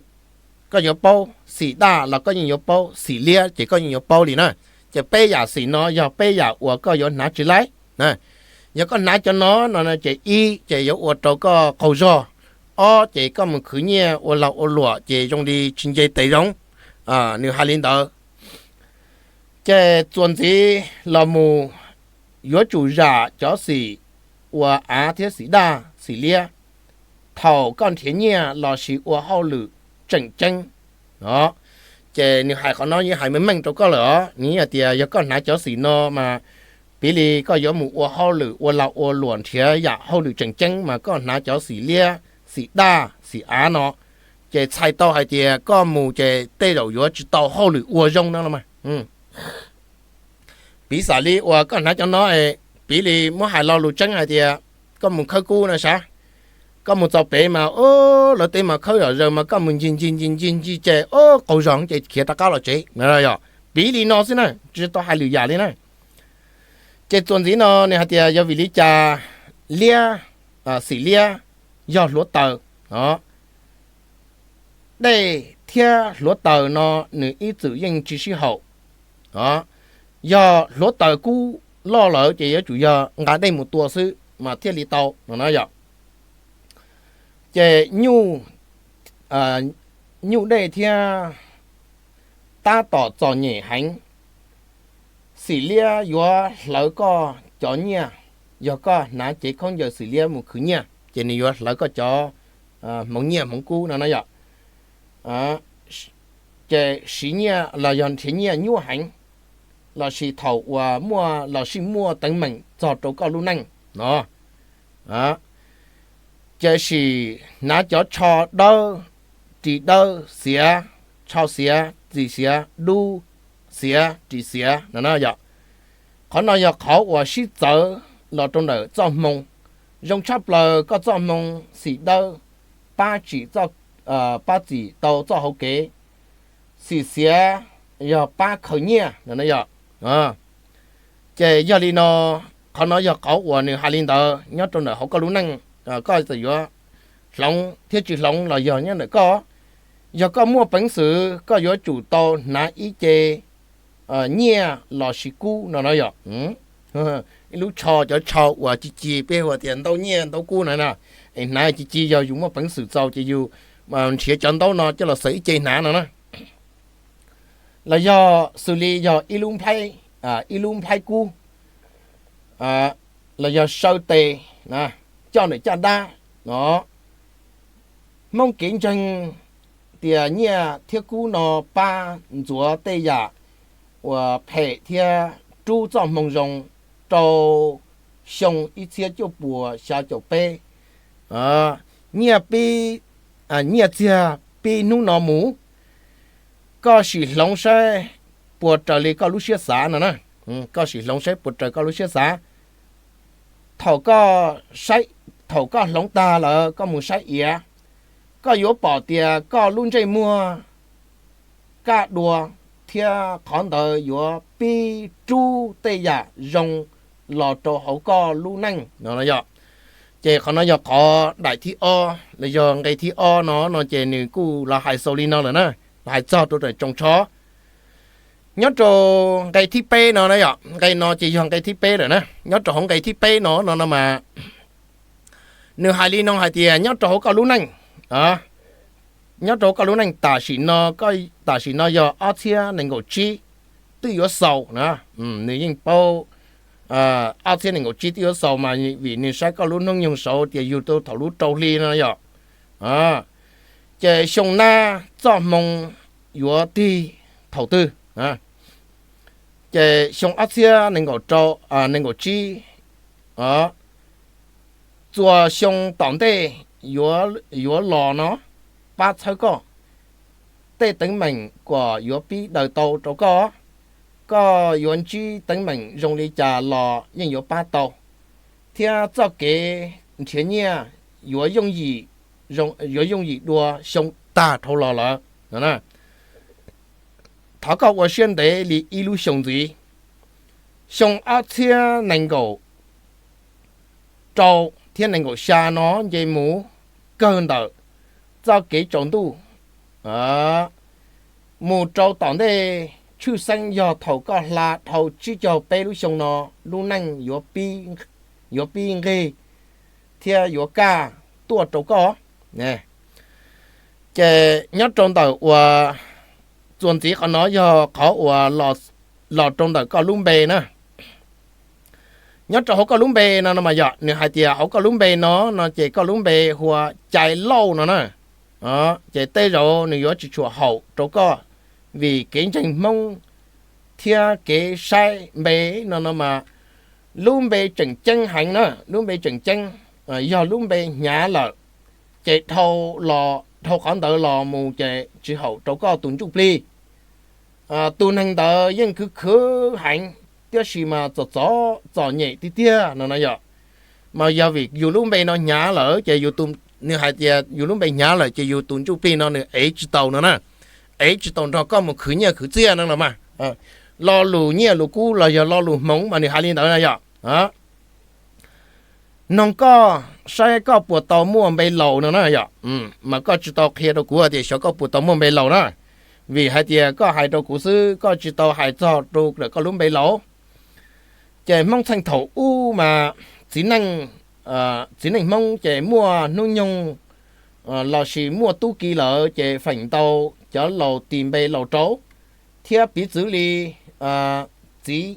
koj yuav paub, xim daj los koj yeej yuav paub, xim liab ces koj yeej yuav paub li na. Ces peb yam xim no yog peb yam uas koj yuav hnav tsis laib. Yog koj hnav cov no no ces ib ces yuav ua rau koj qaug zog, ob ces koj mus khwv nyiaj ua lag ua luam ces zoo li tsis nce tes zoo, nws hais li ntawd. Ces txuas ntxiv los mus yuav tsum zam cov xim uas av thiab xim daj xim liab thaum koj nrhiav nyiaj lossis ua hauj lwm tseem ceeb. Ces nws hais qhov no yeej hais meej meej rau koj lawm os, nws hais tias yog koj hnav cov xim no mas Piv li koj yuav mus ua hauj lwm ua lag ua luam nrhiav yam hauj lwm tseem ceeb mas koj hnav cov xim liab, xim daj, xim av no, ces txhais tau hais tias koj mus ces tej zaum yuav tsis tau hauj lwm ua zoo no los mas. Piv xam li uas koj hnav cov no, piv li muab hais lo lus tseeb hais tias koj mus khawb kub no sav, koj mus txog pem mas lawv tej mas khawb zom zaws mas koj mus ncig ncig ncig ncig ncig ces qaug zog ces khiav rov qab los tsev no yom. Piv li no xwb na, tsis tau hais lwm yam li na. Ces txuas ntxiv no nws hais tias yog vim li cas liab, xim liab yog hluav taws, dej thiab hluav taws no nws ib txwm yeej tsis sib haum. Yog hluav taws kub loj lawm ces yuav tsum yog nqa dej mus tua xwb mas thiaj li tau no na yom. Ces nyuj, nyuj dej thiab tab tom txom nyem heev. Xim liab yuav hlawv koj cov nyiaj, yog koj hnav cev khaub ncaws xim liab mus khwv nyiaj ces nws yuav hlawv koj cov hmoov nyiaj hmoov kub no na yom. Ces siv nyiaj los yog nrhiav nyiaj nyuaj heev, lossis thaum uas muaj los sis muaj teeb meem txog rau koj lub neej no, ces sim hnav cov tsho dawb, ris dawb xiav, tsho xiav, ris xiav, dub xiav, ris xiav no na yom. Qhov no yog qhov uas sib txawv los rau ntawm txoj hmoo. Zoo tshaj plaws koj txoj hmoo xim dawb pab tsim, pab tsim tau txoj hauv kev, xim xiav yog pab khaws nyiaj no na yom. Ces yog li no, qhov no yog qhov uas nws hais li ntawd nyob rau ntawm hauv koj lub neej, koj txawm yuav hloov thiab tsis hloov los yog nyob ntawm koj. Yog koj muaj peev xwm koj yuav tsum tau hnav ib ce nyiaj lossis kub no na yom. Ib lub tsho, cov tsho uas ci ci peb hu tias ntaub nyiaj ntaub kub no na, es hnav ci ci yog yus muaj peev xwm txaus ces yus nrhiav cov ntaub no coj los xaws ib ce hnav no na. Los yog xws li yog ib lub nplhaib, ib lub nplhaib kub, los yog saw tes coj ntawm caj dab no. Hmoob kev ntseeg tias nyiaj thiab kub no pab ntxuav tej yam uas phem thiab rub txoj hmoo zoo rau xyoo ib txhiab cuaj puas xya caum peb. Nyiaj pib, nyiaj txiag pib hnub no mus, koj sim hloov saib puas raws li koj lub siab xav no na. Koj sim hloov saib puas raws koj lub siab xav. Thaum koj saib, thaum koj hloov tag lawm koj mus saib iav, koj yuav pom tias koj lub ntsej muag kaj dua, thiab qhov ntawd yuav pib rub tej yam zoo los rau hauv koj lub neej no yom. Ces qhov no yog qhov daim thib ob los yog nqe thib ob no no ces nws kuj los hais xaus li no lawm na, los hais txog rau ntawm tsoos tsho. Nyob rau nqe thib peb no na yom, nqe no ces yog nqe thib peb lawm na. Nyob rau hauv nqe thib peb no no no mas nws hais li no hais tias nyob rau hauv koj lub neej, nyob rau hauv koj lub neej tam sim no, tam sim no yog ob txhiab nees nkaum tsib twb yuav xaus na. Nws yeej paub ob txhiab nees nkaum tsib twb yuav xaus mas vim nws saib koj lub hnub nyoog saud tias yug tau thaum lub rau hli no yom. Ces xyoo nab txoj hmoo yuav tig thaum twg? Ces xyoo ob txhiab nees nkaum rau, nees nkaum tsib, txuas xyoo tom ntej yuav los no pab txhawb koj. Tej teeb meem kom yuav pib daws tau rau koj, koj yuav ntsib teeb meem zoo li cas los yeej yuav pab tau, thiab txoj kev nrhiav nyiaj yuav yooj yim, yuav yooj yim dua xyoo tag dhau los lawm no. Thov koj ua siab ntev li ib lub xyoo ntxiv. Xyoo ob txhiab nees nkaum rau thiab nees nkaum xya no nce mus kawg ntawm txoj kev tsaus ntuj mus rau tom ntej, tshwj xeeb yog thaum koj hla dhau tsib caug peb lub xyoo no, lub neej yuav pib nqig thiab yuav kaj tuaj rau koj. Ces nyob rau ntawm uas txuas ntxiv qhov no yog qhov uas los rau ntawm koj lub npe na. Nyob rau hauv koj lub npe no no mas yog nws hais tias hauv koj lub npe no no ces koj lub npe hu ua Cai Lauj no na. Ces tej zaum nws yuav tsis tshua haum rau koj, vim kev ntseeg Hmoob thiab kev saib npe no no mas Lub npe tseem ceeb heev na, lub npe tseem ceeb, yog lub npe hnyav lawm, ces dhau los, dhau qhov ntawd los mus ces tsis haum rau koj tus ntsuj plig. Tus neeg ntawd yeej khwv khwv heev, tiam sis mas txom txom txom nyem tiag tiag no no yom. Mas yog vim yus lub npe no hnyav lawm ces yus, nws hais tias yus lub npe hnyav lawm ces yus tus ntsuj plig no nws ev tsis tau no na, ev tsis tau nrog koj mus khwv nyiaj khwv txiaj no los mas. Lo lus nyiaj lus kub los yog lo lus hmoov mas nws hais li ntawd na yom. Noog koj saib koj puas tau muaj npe laus no na yom. Mas koj tsis tau qhia rau kuv tias xyov koj puas tau muaj npe laus na, vim hais tias koj hais rau kuv xwb, koj tsis tau hais txog rau koj lub npe laus. Ces Hmoob txheej thaum ub mas txiv neej, txiv neej Hmoob ces muaj hnub nyoog lossis muaj tub ki lawm ces feem ntau cov laus tis npe laus rau, thiab piv txwv li txiv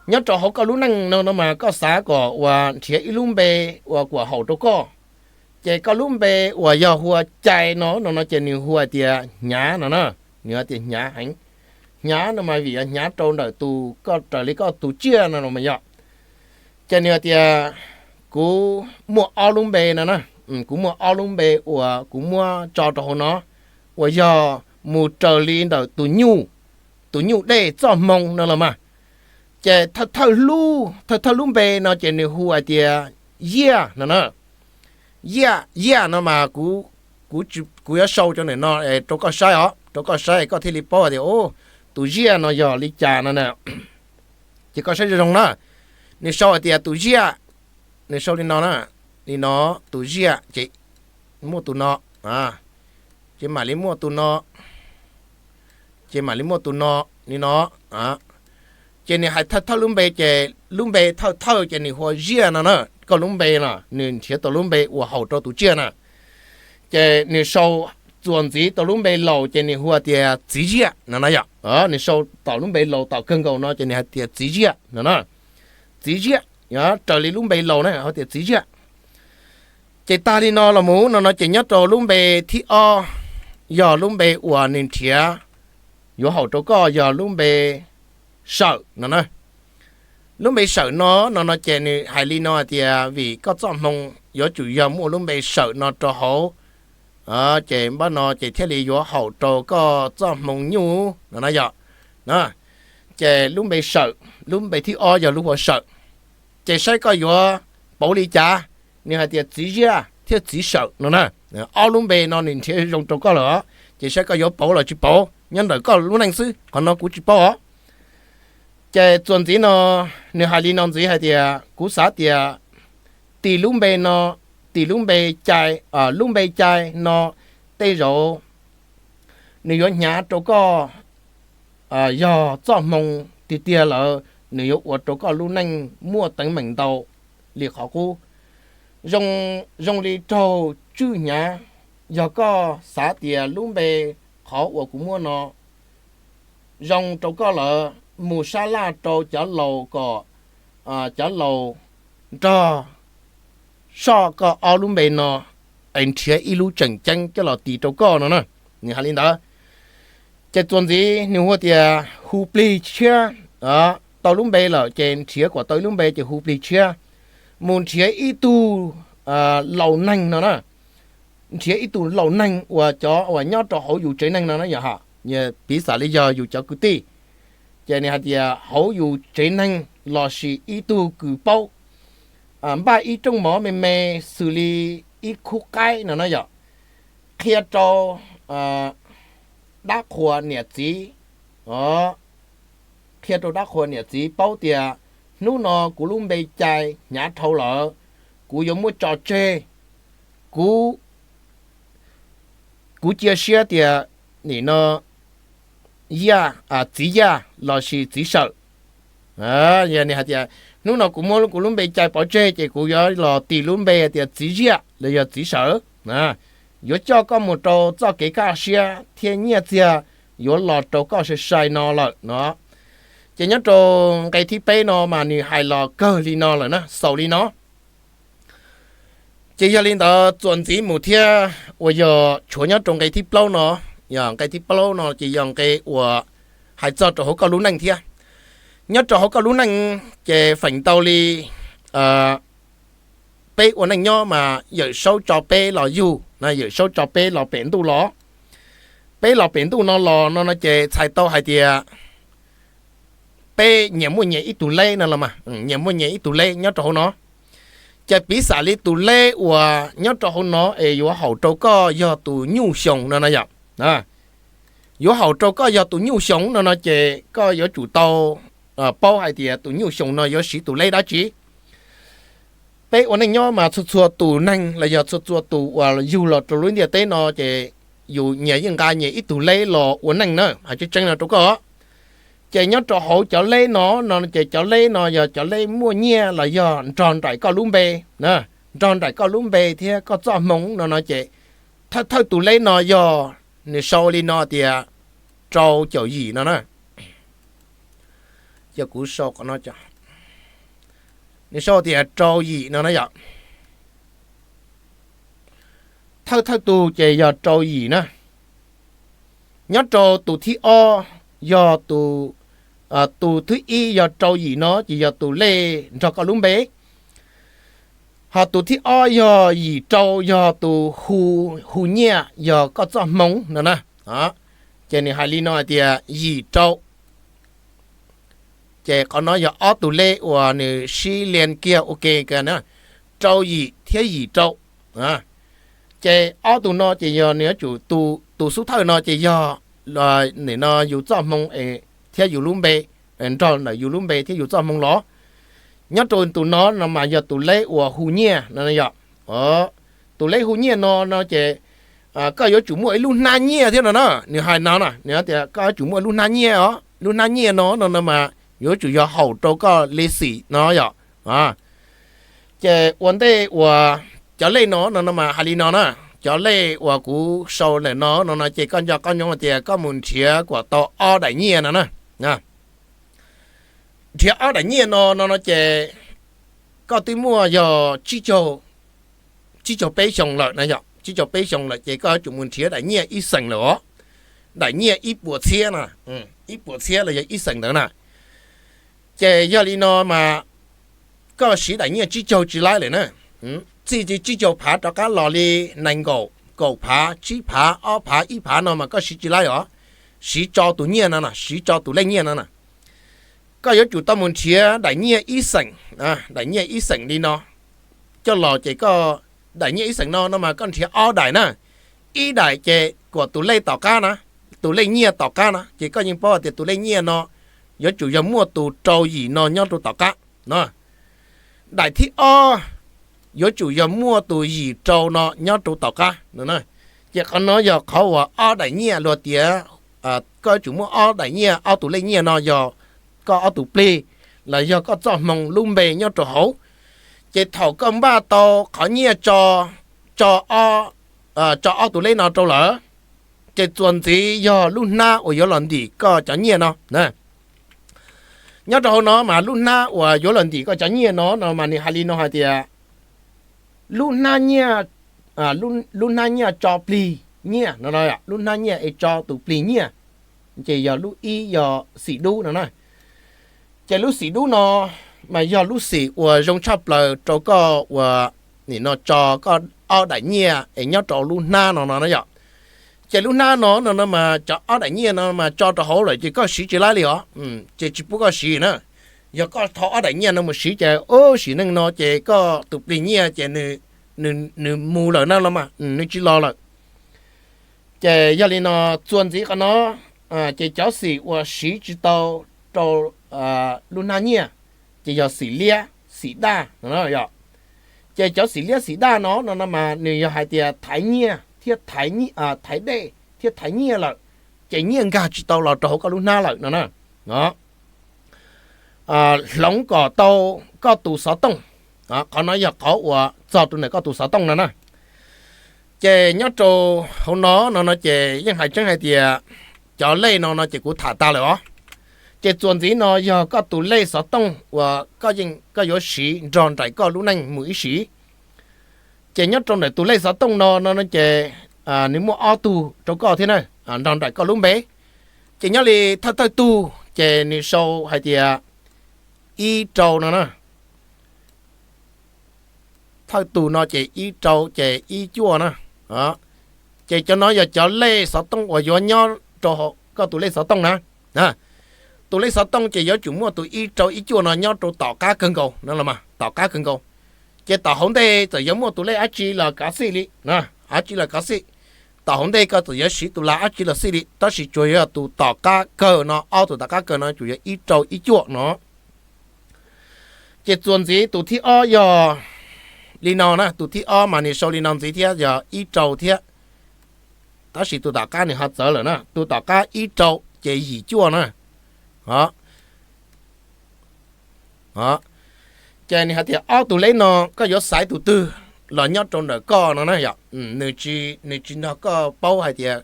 nyob rau hauv koj lub neej no no mas koj xav kom uas nrhiav ib lub npe uas kuam haum rau koj, ces koj lub npe uas yog hu ua Cai no no no ces nws hu hais tias hnyav no na, nws hais tias hnyav heev. Hnyav no mas vim hnyav rau ntawm tus koj raws li koj tus tsiaj no los mas yog. Ces nws hais tias kuv muaj ob lub npe no na, kuv muaj ob lub npe uas kuv muab tso rau hauv no uas yog mus raws li ntawm tus nyuj, tus nyuj dej txoj hmoo no los mas. Ces thawj thawj lub, thawj thawj lub npe no ces nws hu hais tias Yiaj no na. Yiaj, Yiaj no mas kuv, kuv yuav sau cov ntawm no rau koj saib os, rau koj saib koj thiaj li paub tias tus Yiaj no yog li cas no na. Ces koj saib zoo zoo na, nws sau hais tias tus Yiaj, nws sau li no na, li no, tus Yiaj ces muaj tus no, ces mam li muaj tus no, ces mam li muaj tus no, li no. Ces nws hais thawj thawj lub npe ces lub npe thawj thawj ces nws hu ua Ziaj no na, koj lub npe no nws nrhiav tau lub npe uas haum rau tus tsiaj na. Ces nws sau txuas ntxiv tau lub npe laus ces nws hu tias Txiv Ziaj no na yom. Nws sau tom lub npe laus tom kawg nkaus no ces nws hais tias Txiv Ziaj no na. Txiv Ziaj, raws li lub npe laus na hais tias Txiv Ziaj. Ces tag li no los mus no no ces nyob rau lub npe thib ob, yog lub npe uas nws nrhiav yuav haum rau koj yog lub npe Sawm no na. Lub npe Sawm no no no ces nws hais li no hais tias vim koj txoj hmoo yuav tsum yog muaj lub npe Sawm no rau hauv, ces npaj no ces thiaj li yuav haum rau koj txoj hmoo nyuj no na yom. Ces lub npe Sawm, lub npe thib ob yog lub hu ua Sawm. Ces saib koj yuav pauv li cas, nws hais tias Txiv Ziaj thiab Txiv Sawm no na. Ob lub npe no nws nrhiav zoo rau koj lawm, ces saib koj yuav pauv los tsis pauv, nyob ntawm koj lub neej xwb, qhov no kuv tsis paub os. Ces txuas ntxiv no, nws hais li no ntxiv hais tias kuv xav tias tis lub npe no, tis lub npe Cai, lub npe Cai no tej zaum nws yuav hnyav rau koj, yog txoj hmoo tiag tiag lawm nws yuav ua rau koj lub neej muaj teeb meem ntau li qhov qub. Zoo li raug tswj hnyav, yog koj xav tias lub npe qhov uas kuv muaj no zoo rau koj lawm, mus sab laj rau cov laus kom cov laus nrog soj koj ob lub npe no es nrhiav ib lub tseem ceeb coj los tis rau koj no na. Nws hais li ntawd. Ces txuas ntxiv nws hu tias hu plig tshiab, tau lub npe lawm ces nrhiav kom tau ib lub npe ces hu plig tshiab, mus nrhiav ib tug laus neeg no na. Nrhiav ib tug laus neeg uas cov uas nyob rau hauv yus tsev neeg no na yom, piv xam li yog yus cov kwv tij, ces nws hais tias hauv yus tsev neeg lossis ib tug kws paub, npaj ib rooj mov me me xws li ib khub qaib no na yom, qhia rau dab qhuas niam txiv, qhia rau dab qhuas niam txiv paub tias hnub no kuv lub npe Cai hnyav dhau lawm, kuv yuav muab tso tseg, kuv, kuv cia siab tias nim no Yaj, Txiv Yaj lossis Txiv Sawm. Yog nws hais tias hnub no kuv muab kuv lub npe Cai pov tseg ces kuv yuav los tis lub npe tias Txiv Ziaj los yog Txiv Sawm, yuav coj koj mus rau txoj kev kaj siab thiab nyiaj txiag yuav los rau koj sai sai no lawm no. Ces nyob rau nqe thib peb no mas nws hais los kawg li no lawm na, xaus li no. Ces yog li ntawd txuas ntxiv mus thiab uas yog tshuav nyob rau nqe thib plaub no, yog nqe thib plaub no ces yog nqe uas hais txog rau hauv koj lub neej thiab. Nyob rau hauv koj lub neej ces feem ntau li peb ua neej nyob mas Yawm Saub tso peb los yug, Yawm Saub tso peb los pem ntuj los. Peb los pem ntuj no los no no ces txhais tau hais tias peb nyias muaj nyias ib tug leb no los mas, nyias muaj nyias ib tug leb nyob rau hauv no. Ces piv xam li tus leb uas nyob rau hauv no es yuav haum rau koj yog tus nyuj xyoo no no yom. Yuav haum rau koj yog tus nyuj xyoo no no ces koj yuav tsum tau paub hais tias tus nyuj xyoo no yuav siv tus leb dab tsi. Peb ua neej nyob mas txhua txhua tus neeg los yog txhua txhua tus uas yug los rau lub ntiaj teb no ces yus nyias yeej nqa nyias ib tug leb los ua neej na, hais tseeb tseeb no rau koj. Ces nyob rau hauv cov leb no no ces cov leb no yog cov leb muaj nyiaj los yog nrog nraim koj lub npe, nrog nraim koj lub npe thiab koj txoj hmoo no no ces thawj thawj tus leb no yog nws sau li no tias rau caum yim no na. Ces kuv sau qhov no, nws sau tias rau yim no na yom. Thawj thawj tus ces yog rau yim na. Nyob rau tus thib ob yog tus, tus thib ib yog rau yim no ces yog tus lej nrog koj lub npe. Ho tus thib ob yog yim rau yog tus hu, hu nyiaj yog koj txoj hmoo no na. Ces nws hais li no hais tias yim rau. Ces qhov no yog ob tug lej uas nws sib lias kiag ua ke na, rau yim thiab yim rau. Ces ob tug no ces yog nws yuav tsum, tus xub thawj no ces yog nim no yus txoj hmoo thiab yus lub npe, nrog ntawm yus lub npe thiab yus txoj hmoo los. Nyob rau tus no no mas yog tus lej uas hu nyiaj no yom. Tus lej hu nyiaj no no ces koj yuav tsum muaj ib lub hnab nyiaj thiab no na. Nws hais no na, nws tias koj yuav tsum muaj lub hnab nyiaj os, lub hnab nyiaj no no no mas yuav tsum yog haum rau koj li xim no yom. Ces ua ntej uas cov lej no no no mas hais li no na, cov lej uas kuv sau ntawm no no no ces koj nco qab nyob tias koj mus nrhiav kom tau ob daim nyiaj no na. Nrhiav ob daim nyiaj no no no ces koj twb muaj yog tsib caug peb xyoo lawm na yom, tsib caug peb xyoo lawm ces koj yuav tsum mus nrhiav daim nyiaj ib xeem lawm os. Daim nyiaj ib puas txhiab na, ib puas txhiab los yog ib xeem ntawd na. Ces yog li no mas koj siv daim nyiaj tsib caug tsis laib lawm na. Txij li tsib caug phav rov qab los li nees nkaum, kaum phav, tsib phav, ob phav, ib phav no mas koj siv tsis laib os. Siv tso tus nyiaj no na, siv tso tus lej nyiaj no na. Koj yuav tsum tau mus nrhiav daim nyiaj ib xeem, daim nyiaj ib xeem li no coj los ces koj, daim nyiaj ib xeem no no mas koj nrhiav ob daim na. Ib daim ces kom tus lej tom qab na, tus lej nyiaj tom qab na ces koj yeej paub tias tus lej nyiaj no yuav tsum yog muaj tus rau yim no nyob rau tom qab no. Daim thib ob yuav tsum yog muaj tus yim rau no nyob rau tom qab no. Ces qhov no yog qhov uas ob daim nyiaj luag tias koj yuav tsum muaj ob daim nyiaj, ob tus lej nyiaj no yog koj ob tus plig los yog koj txoj hmoo lub npe nyob rau hauv. Ces thaum koj npaj tau qhov nyiaj tso, tso ob tus lej no rau lawm, ces txuas ntxiv yog lub hnab uas yuav los ntim koj cov nyiaj no. Nyob rau hauv no mas lub hnab uas yuav los ntim koj cov nyiaj no no mas nws hais li no hais tias lub hnab nyiaj, lub hnab nyiaj tso plig nyiaj no, lub hnab nyiaj es tso tus plig nyiaj, ces yog lub ib yog xim dub no na. Ces lub xim dub no mas yog lub xim uas zoo tshaj plaws rau koj uas nim no tso koj ob daim nyiaj es nyob rau lub hnab no no na yom. Ces lub hnab no no no mas cov ob daim nyiaj no mas tso rau hauv lawm ces koj siv tsis laib li os, ces tsis pub koj siv na. Yog koj thau ob daim nyiaj no mus siv ces sim neej no ces koj tus plig nyiaj ces nws mus lawm na los mas, nws tsis los lawm. Ces yog li no txuas ntxiv qhov no, ces cov xim uas siv tsis tau rau lub hnab nyiaj ces yog xim liab xim daj no. Ces cov xim liab xim daj no no no mas nws yog hais tias thaiv nyiaj thiab thaiv dej thiab thaiv nyiaj lawm, ces nyiaj nkag tsis tau los rau hauv koj lub hnab lawm no na. Hloov kom tau koj tus xov tooj. Qhov no yog qhov uas txog rau ntawm koj tus xov tooj no na. Ces nyob rau hauv no no no ces yeej hais tseeb hais tias cov lej no no ces kuv tham tag lawm os. Ces txuas ntxiv no yog koj tus lej xov tooj uas koj yeej, koj yuav siv nrog nraim koj lub neej mus ib sim. Ces nyob rau ntawm tus lej xov tooj no no no ces nws muaj ob tug rau koj thiab na, nrog nraim koj lub npe. Ces nyob li thawj thawj tug ces nws sau hais tias ib rau no na. Thawj tug no ces ib rau ces ib cuaj na. Ces cov no yog cov lej xov tooj uas yuav nyob rau koj tus lej xov tooj na. Tus lej xov tooj ces yuav tsum muaj tus ib rau ib cuaj no nyob rau tom qab kawg nkaus no los mas, tom qab kawg nkaus. Ces tom hauv ntej txawm yuav muaj tus lej dab tsi los kav xij li, dab tsi los kav xij. Tom hauv ntej koj txawm yuav siv tus lam dab tsi los xij li, tab sis tsuas yog tus tom qab kawg no, ob tus tom qab kawg no tsuas yog ib rau ib cuaj no. Ces txuas ntxiv tus thib ob yog li no na, tus thib ob mas nws sau li no ntxiv thiab yog ib rau thiab. Tab sis tus tom qab nws ho txawv lawm na, tus tom qab ib rau ces yim cuaj na. Ces nws hais tias ob tus lej no koj yuav xaiv tus twg los nyob rau ntawm koj no na yom. Nws tsis nrog koj paub hais tias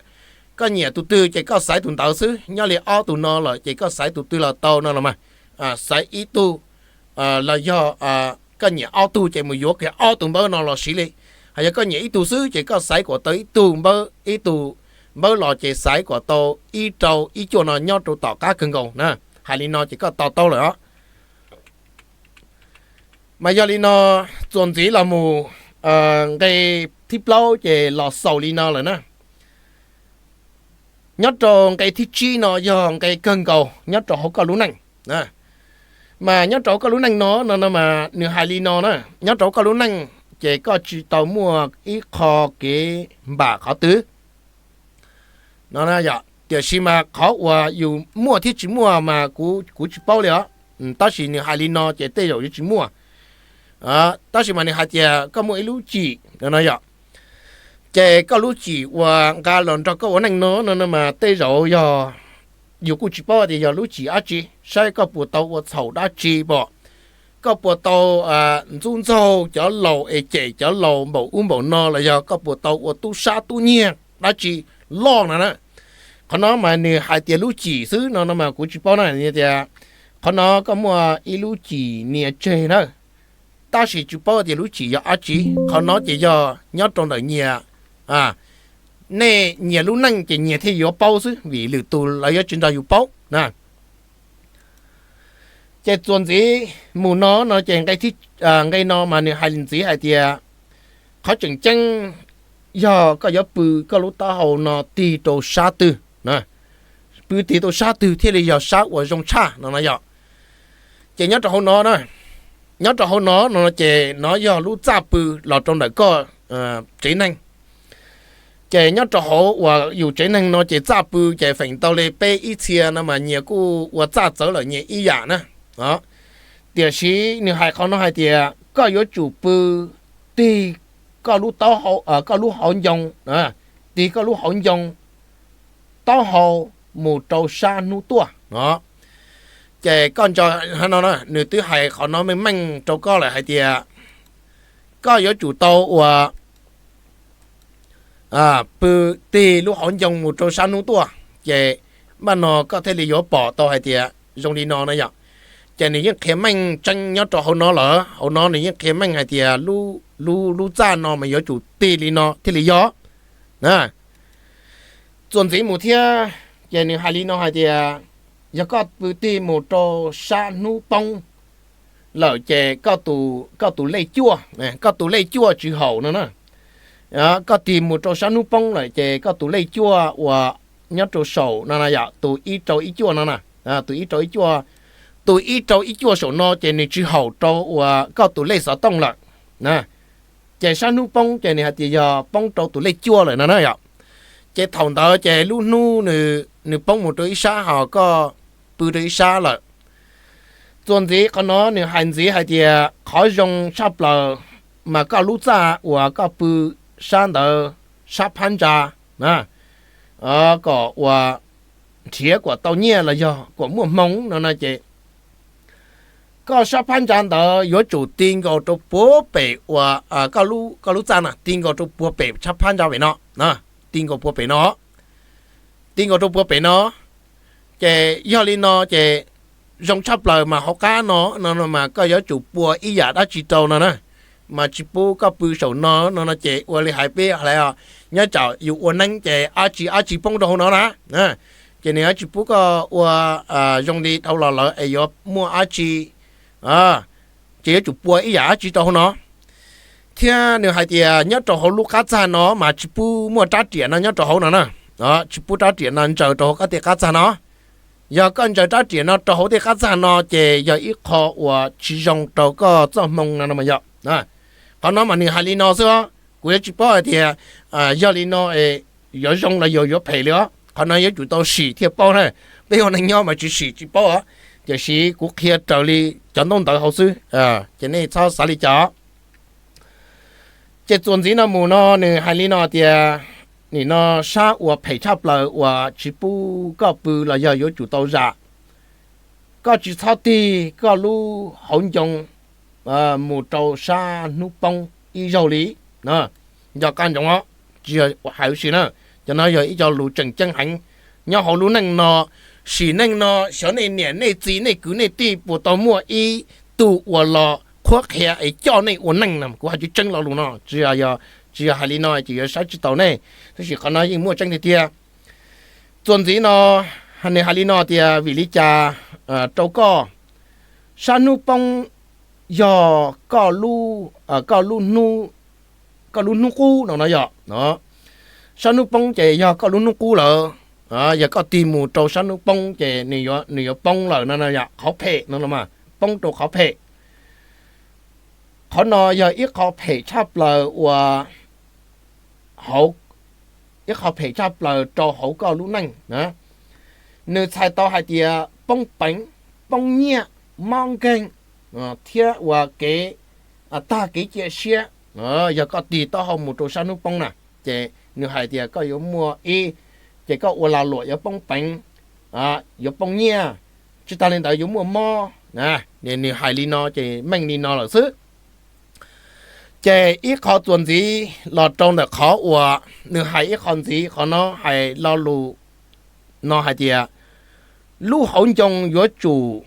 koj nyiam tus twg ces koj xaiv tus ntawd xwb. Nyob li ob tug no lawm ces koj xaiv tus twg los tau no los mas. Xaiv ib tug los yog koj nyiam ob tug ces mus yuav kiag ob tug npawb no los siv li. Hos yog koj nyiam ib tug xwb ces koj xaiv kom tau ib tug npawb, ib tug npawb los ces xaiv kom tau ib rau ib cuaj no nyob rau tom qab kawg nkaus na. Hais li no ces koj to taub lawm os. Mas yog li no, txuas ntxiv los mus nqe thib plaub ces los xaus li no lawm na. Nyob rau nqe thib tsib no yog nqe kawg nkaus nyob rau hauv koj lub neej. Mas nyob rau hauv koj lub neej no no no mas nws hais li no na, nyob rau hauv koj lub neej ces koj tsis tau muaj ib qho kev npam qhov twg no yom. Tiam sis mas qhov uas yus muaj thiab tsis muaj mas kuv tsis paub li os. Tab sis nws hais li no ces tej zaum yuav tsis muaj. Tab sis mas nws hais tias koj muaj ib lub cim no no yom. Ces koj lub cim uas nqa los nrog koj ua neej no no no mas tej zaum yog, yus kuj tsis paub tias yog lub cim dab tsi, saib koj puas tau ua txhaum dab tsi pom, koj puas tau ntxub ntxaug cov laus es cem cov laus npaum ub npaum no los yog koj puas tau ua tub sab tub nyiag dab tsi loj no na. Qhov no mas nws hais tias lub cim xwb no no mas kuv tsis paub na tias qhov no koj muaj ib lub cim nias tseg na. Tab sis tsis paub tias lub cim yog dab tsi, qhov no ces yog nyob rau ntawm nyias, nej nyias lub neej ces nyias thiaj yuav paub xwb vim lwm tus lawv yuav tsis nrog yus paub na. Ces txuas ntxiv mus no no ces nqe no mas nws hais ntxiv hais tias qhov tseem ceeb yog koj yuav pw koj lub taub hau no tig rau sab twg, pw tig rau sab twg thiaj li yog sab uas zoo tshaj no no yom. Ces nyob rau hauv no, nyob rau hauv no no ces no yog lub txaj pw los rau ntawm koj tsev neeg. Ces nyob rau hauv uas yus tsev neeg no ces txaj pw ces feem ntau li peb ib txhia no mas nyias kuj ua txaj txawv lawm nyias ib yam na. Tiam sis nws hais qhov no hais tias koj yuav tsum pw tig koj lub, koj lub hauv ncoo, tig koj lub hauv ncoo taub hau mus rau sab hnub tuaj no. Ces koj ntso no, nws twb hais qhov no meej meej rau koj lawm hais tias koj yuav tsum tau uas pw tig lub hauv ncoo mus rau sab hnub tuaj, ces npaj no koj thiaj li yuav pom tau hais tias zoo li no na yom. Ces nws yeej qhia meej tseeb nyob rau hauv no lawm, hauv no nws yeej qhia meej hais tias lub, lub txaj no mas yuav tsum tig li no thiaj li yog. Txuas ntxiv mus thiab, ces nws hais li no hais tias yog koj pw tig mus rau sab hnub poob lawm ces koj tus lej cuaj, koj tus lej cuaj tsis haum no na. Koj tig mus rau sab hnub poob lawm ces koj tus lej cuaj uas nyob rau saum no na yom, tus ib rau ib cuaj no na, tus ib rau ib cuaj, tus ib rau ib cuaj saum no ces nws tsis haum rau uas koj tus lej xov tooj lawm. Ces sab hnub poob ces nws hais tias yog poob rau tus lej cuaj lawm no na yom. Ces thaum ntawd ces lub hnub nws poob mus rau ib sab ho koj pw rau ib sab lawm. Txuas ntxiv qhov no nws hais ntxiv hais tias qhov zoo tshaj plaws mas koj lub txaj uas koj pw sab ntawd, sab phab ntsa na, kom uas nrhiav kom tau nyiaj los yog kom muaj hmoo no no ces koj sab phab ntsa ntawd yuav tsum ti nkaus rau puag pem uas koj lub txaj na, ti nkaus rau puag pem sab phab ntsa pem no, ti nkaus puag pem no, ti nkaus rau puag pem no. Ces yog li no ces zoo tshaj plaws mas hauv qab no no mas koj yuav tsum pua ib yam dab tsi rau no na, mas tsis pub koj pw saum no no no ces ua li hais peb hais os, nyob tsam yus ua neeb ces dab tsi dab tsi poob rau hauv no na. Ces nws yuav tsis pub koj ua zoo li dhau los lawm es yuav muaj dab tsi ces yuav tsum pua ib yam dab tsi rau hauv no. Thiab nws hais tias nyob rau hauv lub qab txag no mas tsis pub muaj rab riam no nyob rau hauv no na. Tsis pub rab riam no ntsaws rau hauv koj tej qab txag no. Yog koj ntsaws rab riam no rau hauv tej qab txag no ces yog ib qho uas tsis zoo rau koj txoj hmoo no no mas yog. Qhov no mas nws hais li no xwb os, kuv yuav tsis paub hais tias yog li no yuav zoo los yog yuav phem li os. Qhov no yuav tsum tau sim thiaj paub na. Peb ua neej nyob mas tsis sim tsis paub os. Tiam sis kuv qhia raws li cov ntaub ntawv hauv xwb, ces nej txhob xav li cas. Ces txuas ntxiv no mus no nws hais li no tias, nim no sab uas phem tshaj plaws uas tsis pub koj pw los yog yuav tsum tau zam, koj tsis txhob tig koj lub hauv ncoo mus rau sab hnub poob ib zaug li. Nco qab ntsoov os, tsis yog hais ua si na, cov no yog ib co lus tseem ceeb heev nyob hauv lub neej no. Sim neej no xyov nej niam nej txiv nej kwv nej tij puas tau muaj ib tug uas los qhuab qhia es coj nej ua neej no. Kuv hais tseeb tseeb lo lus no, tsis yog hais li no ces yuav saib tsis taus nej, tab sis qhov no yeej muaj tseeb tiag tiag. Txuas ntxiv no nws hais li no tias vim li cas rau koj, sab hnub poob yog koj lub, koj lub hnub, koj lub hnub qub no no yog. Sab hnub poob ces yog koj lub hnub qub lawm. Yog koj tig mus rau sab hnub poob ces nws yuav poob lawm no no yog qhov phem no no mas poob rau qhov phem. Qhov no yog ib qho phem tshaj plaws uas hauv, ib qho phem tshaj plaws rau hauv koj lub neej. Nws txhais tau hais tias poob peev, poob nyiaj, mob nkeeg, thiab ua kev tag kev cia siab. Yog koj tig taub hau mus rau sab hnub poob na, ces nws hais tias koj yuav muaj ib, ces koj ua lag luam yuav poob peev, yuav poob nyiaj, tsis tas li ntawd yuav muaj mob. Nws hais li no ces meej li no lawm xwb. Ces ib qho txuas ntxiv los rau ntawm qhov uas nws hais ib qho ntxiv, qhov no hais lo lus no hais tias lub hauv ncoo yuav tsum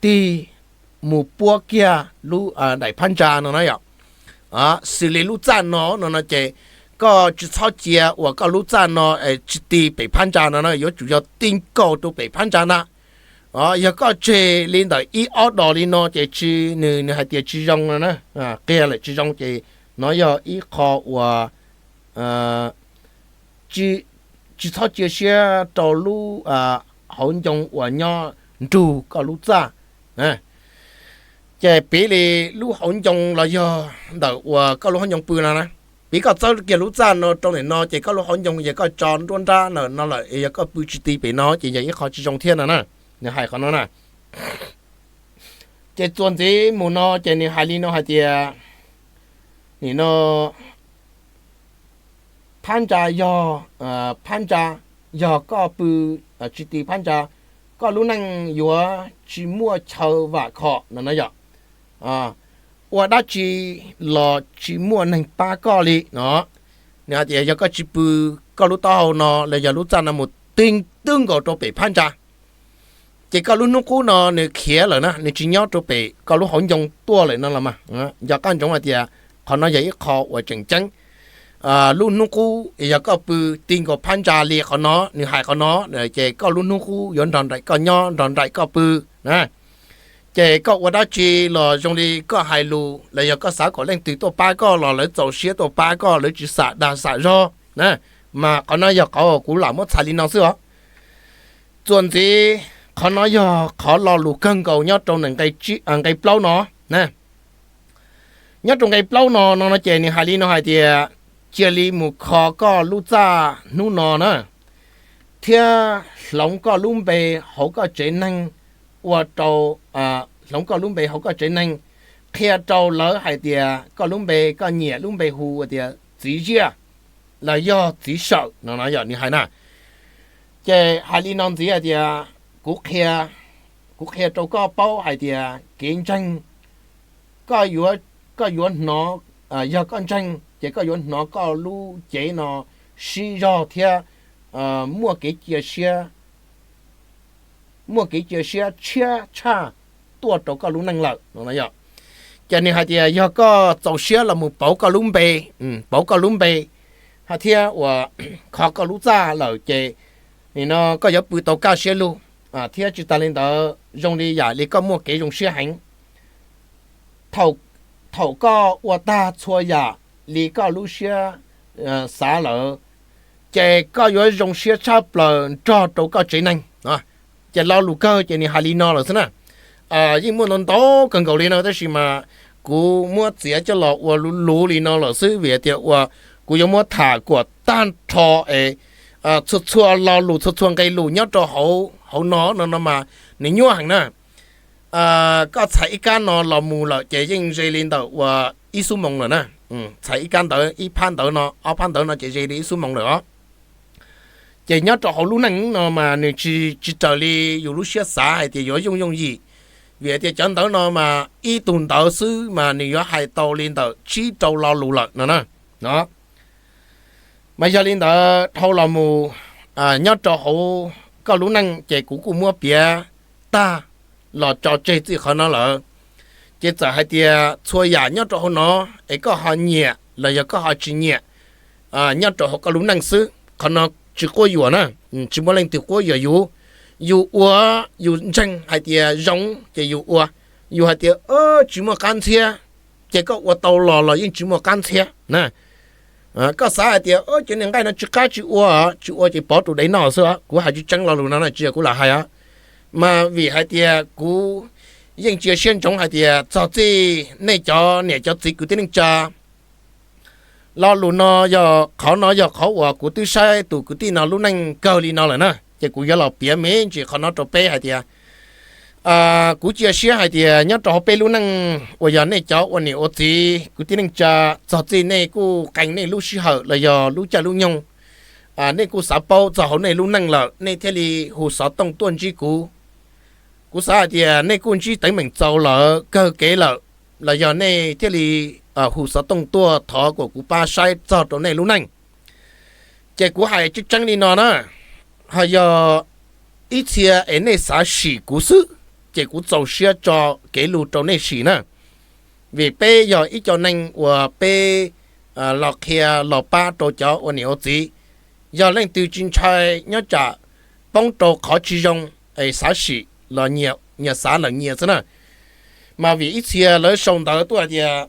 tig mus puab kiag lub daim phab ntsa no na yom. Xws li lub txaj no no no ces koj tsis txhob cia uas koj lub txaj no tsis ti pem phab ntsa no na, yuav tsum yog ti nkaus rau pem phab ntsa ntag. Yog koj tseg li ntawm ib ob dos li no ces tsis, nws nws hais tias tsis zoo no na, qia lawm tsis zoo ces no yog ib qho uas tsis txhob cia siab rau lub hauv ncoo uas nyob nrug koj lub txaj. Ces piv li lub hauv ncoo los yog ntawm uas koj lub hauv ncoo pw no na, piv koj txawb kiag lub txaj no rau ntawm no ces koj lub hauv ncoo yog koj tso nruab nrab ntawm no lawm, yog koj pw tsis ti pem no ces yog ib qho tsis zoo thiab no na. Nws hais qhov no na. Ces txuas ntxiv mus no ces nws hais li no hais tias, nim no phab ntsa yog, phab ntsa yog koj pw tsis ti phab ntsa, koj lub neej yuav tsis muaj chaw vam khom no no yom. Ua dab tsi los tsis muaj neeg pab koj li no. Nws hais tias yog koj tsis pw koj lub taub hau no los yog lub txaj no mus ti twb nkaus rau pem phab ntsa, ces koj lub hnub qub no nws khiav lawm na, nws tsis nyob rau pem koj lub hauv ncoo tuaj lawm no los mas. Nco qab ntsoov hais tias qhov no yog ib qho uas tseem ceeb. Lub hnub qub yog koj pw ti nkaus phab ntsa li qhov no, nws hais qhov no, ces koj lub hnub qub yuav nrog nraim koj nyob nrog nraim koj pw na. Ces koj ua dab tsi los zoo li koj hais lus los yog koj xav kom leej twg tuaj pab koj los lawv txaus siab tuaj pab koj, lawv tsis xam dag xam zog na. Mas qhov no yog qhov uas kuv lam muab txhais li no xwb os. Txuas ntxiv, qhov no yog qhov lo lus kawg nkaus nyob rau nqe plaub no na. Nyob rau nqe plaub no no no ces nws hais li no hais tias, cia li mus kho koj lub txaj hnub no na, thiab hloov koj lub npe hauv koj tsev neeg, ua rau, hloov koj lub npe hauv koj tsev neeg, qhia rau lawv hais tias koj lub npe, koj niam lub npe hu tias Txiv Ziaj los yog Txiv Sawm no no yog nws hais na. Ces hais li no ntxiv hais tias, kuv qhia, kuv qhia rau koj paub hais tias kev ntseeg, koj yuav, koj yuav hnov, yog koj ntseeg ces koj yuav hnov koj lub cev no sib zog thiab muaj kev cia siab, muaj kev cia siab tshiab tshaj tuaj rau koj lub neej lawm no yog. Ces nws hais tias yog koj txaus siab los mus pauv koj lub npe, pauv koj lub npe, hais thiab uas kho koj lub txaj lawm ces nim no koj yuav pw tau kaj siab lug. Thiab tsis tas li ntawd, zoo li yam li koj muaj kev zoo siab heev, thaum koj ua tag txhua yam li koj lub siab xav lawm, ces koj yuav zoo siab tshaj plaws nrog rau koj tsev neeg. Ces lo lus kawg ces nws hais li no lawm xwb na. Yeej muaj ntau ntau kawg nkaus li no, tab sis mas kuv muab txiav coj los ua luv luv li no lawm xwb, vim tias ua kuv yuav muab tham kom tag nrho es txhua txhua lo lus, txhua txhua nqe lus nyob rau hauv no no mas nws nyuaj heev na. Koj txhais ib kab no los mus lawm ces yeej ze li ntawm ua ib xuab moos lawm na. Txhais ib kab ntawv, ib phab ntawv no, ob phab ntawv no ces ze li ib xuab moos lawm os. Ces nyob rau hauv lub neej no mas nws tsis raws li yus lub siab xav hais tias yuav yooj yooj yim, vim hais tias cov ntawv no mas ib tug ntawv xwb mas nws yuav hais tau li ntawm tsib rau lo lus lawm no na. Mas yog li ntawd dhau los mus, nyob rau hauv koj lub neej ces kuv kuj muab piav tag los tso tseg txij qhov no lawm. Ces txawm hais tias txhua yam nyob rau hauv no es koj ho nyiam los yog koj ho tsis nyiam, nyob rau hauv koj lub neej xwb, qhov no tsis quab yuam na, tsis muaj leej twg quab yuam yus. Yus ua, yus ntseeg hais tias zoo ces yus ua, yus hais tias tsis muaj qab ntxhiab, ces koj ua tau los los yeej tsis muaj qab ntxhiab na. Koj xav hais tias cov niag nqaij no tsis qab tsis ua, tsis ua ces pov tus dev noj xwb. Kuv hais tseeb tseeb lo lus no na, tsis yog kuv lam hais os, mas vim hais tias kuv yeej cia siab ntsoov hais tias txog txij nej cov niam cov txiv kwv tij neej tsa, lo lus no yog, qhov no yog qhov uas kuv twb saib tus kwv tij no lub neej kawg li no lawm na, ces kuv yuav los piav me ntsis qhov no rau peb hais tias kuv cia siab hais tias nyob rau hauv peb lub neej uas yog nej cov ua niam ua txiv kwv tij neej tsa, txog txij nej kuj qee nej lub sij hawm los yog lub caij lub nyoog, nej kuj xav paub txog hauv nej lub neej lawm nej thiaj li hu xov tooj tuaj ntsib kuv. Kuv xav hais tias nej kuj ntsib teeb meem txaus lawm, kawg kev lawm, los yog nej thiaj li hu xov tooj tuaj thov kom kuv pab saib txog rau nej lub neej. Ces kuv hais tseeb tseeb li no na, ho yog ib txhia es nej xav sim kuv xwb, ces kuv txaus siab tso kev lus rau nej sim na. Vim peb yog ib co neeg uas peb los qhia los pab rau cov ua niam ua txiv. Yog leej twg tsis ntshai nyob tsam poob rau qhov tsis zoo es xav sim los nyias xav lawm nyias xwb na. Mas vim ib txhia lawv sau ntawv tuaj hais tias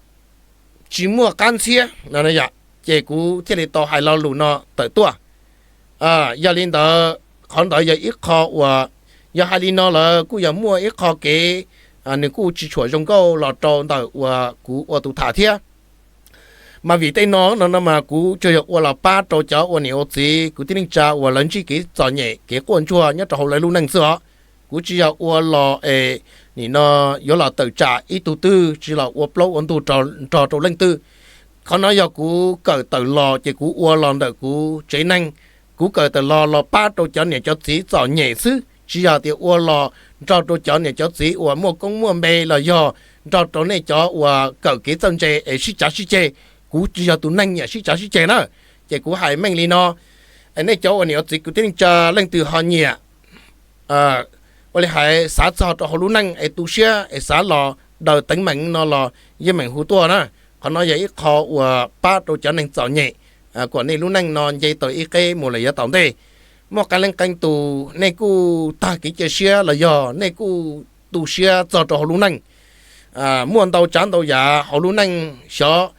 tsis muaj qab ntxhiab no, ces kuv thiaj li tau hais lo lus no tawm tuaj. Yog li ntawd, qhov ntawd yog ib qho uas yog hais li no lawm kuj yog muaj ib qho kev, nws kuj tsis tshua zoo nkauj los rau ntawm uas kuv ua tus tham thiab. Mas vim tej no no no mas kuv tsuas yog ua los pab rau cov ua niam ua txiv kwv tij neej tsa uas lawv ntsib kev txom nyem kev quaj ntsuag nyob rau hauv lawv lub neej xwb os. Kuv tsis yog ua los es nim no yuav los tawm tsam ib tug twg, tsis los ua plaub ua ntug nrog rau leej twg. Qhov no yog kuv kawm tawm los ces kuv ua los ntawm kuv tsev neeg. Kuv kawm tawm los los pab rau cov niam cov txiv txom nyem xwb, tsis yog tias ua los nrog rau cov niam cov txiv uas muaj koob muaj npe los yog nrog rau nej cov uas kawm kev txawj ntse es sib cav sib ceg. Kuv tsis yog tus neeg nyiam sib cav sib ceg na. Ces kuv hais meej li no, nej cov ua niam ua txiv kwv tij neej tsa leej twg ho nyiam, ua li hais xav txog rau hauv lub neej es tu siab es xav los daws teeb meem no los yeej meem hu tuaj na. Qhov no yog ib qho uas pab rau cov neeg txom nyem, kom nej lub neej no nce tau ib qeb mus lawm yav tom ntej. Muaj qee leej qee tus nej kuj tag kev cia siab los yog nej kuj tu siab txog rau hauv lub neej. Muaj ntau tsav ntau yam hauv lub neej xyov,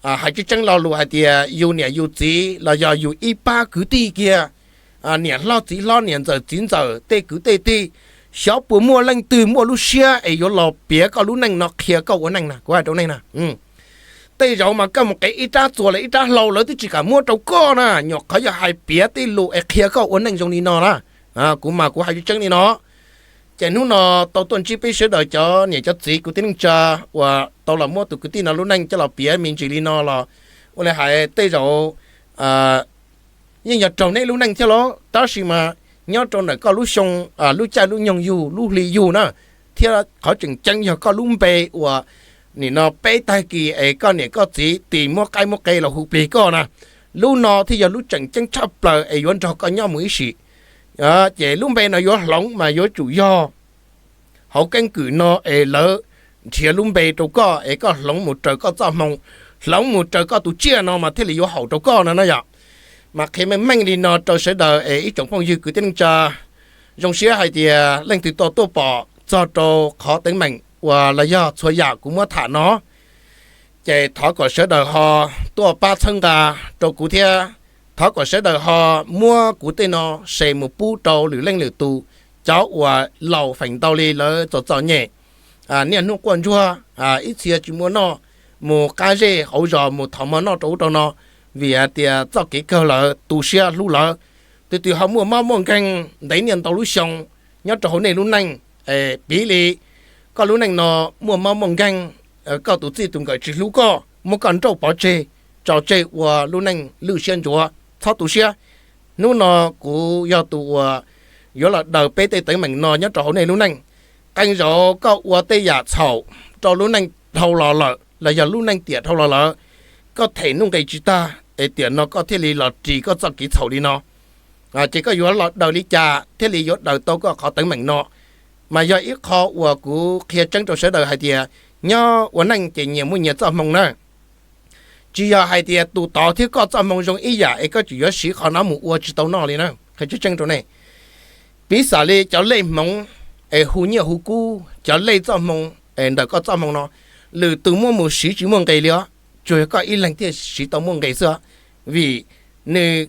hais tseeb tseeb lo lus hais tias yus niam yus txiv los yog yus ib pab kwv tij kiag, niam hlob txiv hlob, niam ntxawm txiv ntxawm, tej kwv tej tij, xyov puas muaj leej twg muaj lub siab es yuav los piav koj lub neej no qhia koj ua neej na, kuv hais rau nej na. Tej zaum mas koj mus qev ib rab txuas los ib rab hlau lawv twb tsis kam muab rau koj na, nyuam qhuav yog hais piav tej lus es qhia koj ua neej zoo li no na. Kuv mas kuv hais tseeb tseeb li no. Ces hnub no tau tuaj ntsib peb sawv daws cov niam cov txiv kwv tij neej tsa uas tau los muab tus kwv tij no lub neej coj los piav me ntsis li no los, ua li hais tej zaum yeej yog raug nej lub neej thiab los, tab sis mas nyob rau ntawm koj lub xyoo, lub caij lub nyoog yug, lub hli yug na, thiab qhov tseem ceeb yog koj lub npe uas nim no peb tag kis es koj niam koj txiv tis muab qaib muab qe los hu plig koj na, lub no thiaj yog lub tseem ceeb tshaj plaws es yuav nrog koj nyob mus ib sim. Ces lub npe no yuav hloov mas yuav tsum yog hauv keeb kwm no es lawv nrhiav lub npe rau koj es koj hloov mus raws koj txoj hmoo, hloov mus raws koj tus tsiaj no mas thiaj li yuav haum rau koj no na yom. Mas qhia meej meej li no rau sawv daws es ib tsoom phooj ywg kwv tij neej tsa, Zoo siab hais tias leej twg tau tuaj pom txog rau qhov teeb meem uas los yog txhua yam kuv muab tham no, ces thov kom sawv daws ho tuaj pab txhawb nqa rau kuv thiab. Thov kom sawv daws ho muab kuv tej no share mus pub rau lwm leej lwm tus, cov uas laus feem ntau li lawv txom txom nyem, niaj hnub quaj ntsuag, ib txhia tsis muaj noj, mus qab zej hauv zos mus thov mov noj rau ub rau no, vim hais tias txoj kev kawg lawv tu siab hlub lawv. Tus twg ho muaj mob muaj nkeeg ntev niaj ntau lub xyoo nyob rau hauv nej lub neej, piv li koj lub neej no muaj mob muaj nkeeg, koj tus txij tus nkawm tsis hlub koj, muab koj nrauj pov tseg, tso tseg ua lub neej lwj siab ntsuav, txhob tu siab. Hnub no kuv yog tus uas yuav los daws peb tej teeb meem no nyob rau hauv nej lub neej. Qee zaum koj ua tej yam txhaum rau lub neej dhau los lawm los yog lub neej tiam dhau los lawm, koj them nuj nqis tsis tag es tiam no koj thiaj li los ris koj txoj kev txhaum li no. Ces koj yuav los daws li cas thiaj li yuav daws tau koj qhov teeb meem no? Mas yog ib qho uas kuv qhia tseeb rau sawv daws hais tias nyob ua neej ces nyias muaj nyias txoj hmoo na. Tsis yog hais tias tus tod thiab koj txoj hmoo zoo ib yam es koj tseem yuav siv qhov no mus ua tsis tau noj li na. Qhia tseeb tseeb rau nej, piv xam li cov lej hmoov es hu nyiaj hu kub, cov lej txoj hmoo es ntawm koj txoj hmoo no, lwm tus muab mus siv tsis muaj nqis li os, tsuas yog koj ib leeg thiaj siv tau muaj nqis xwb. Vim nws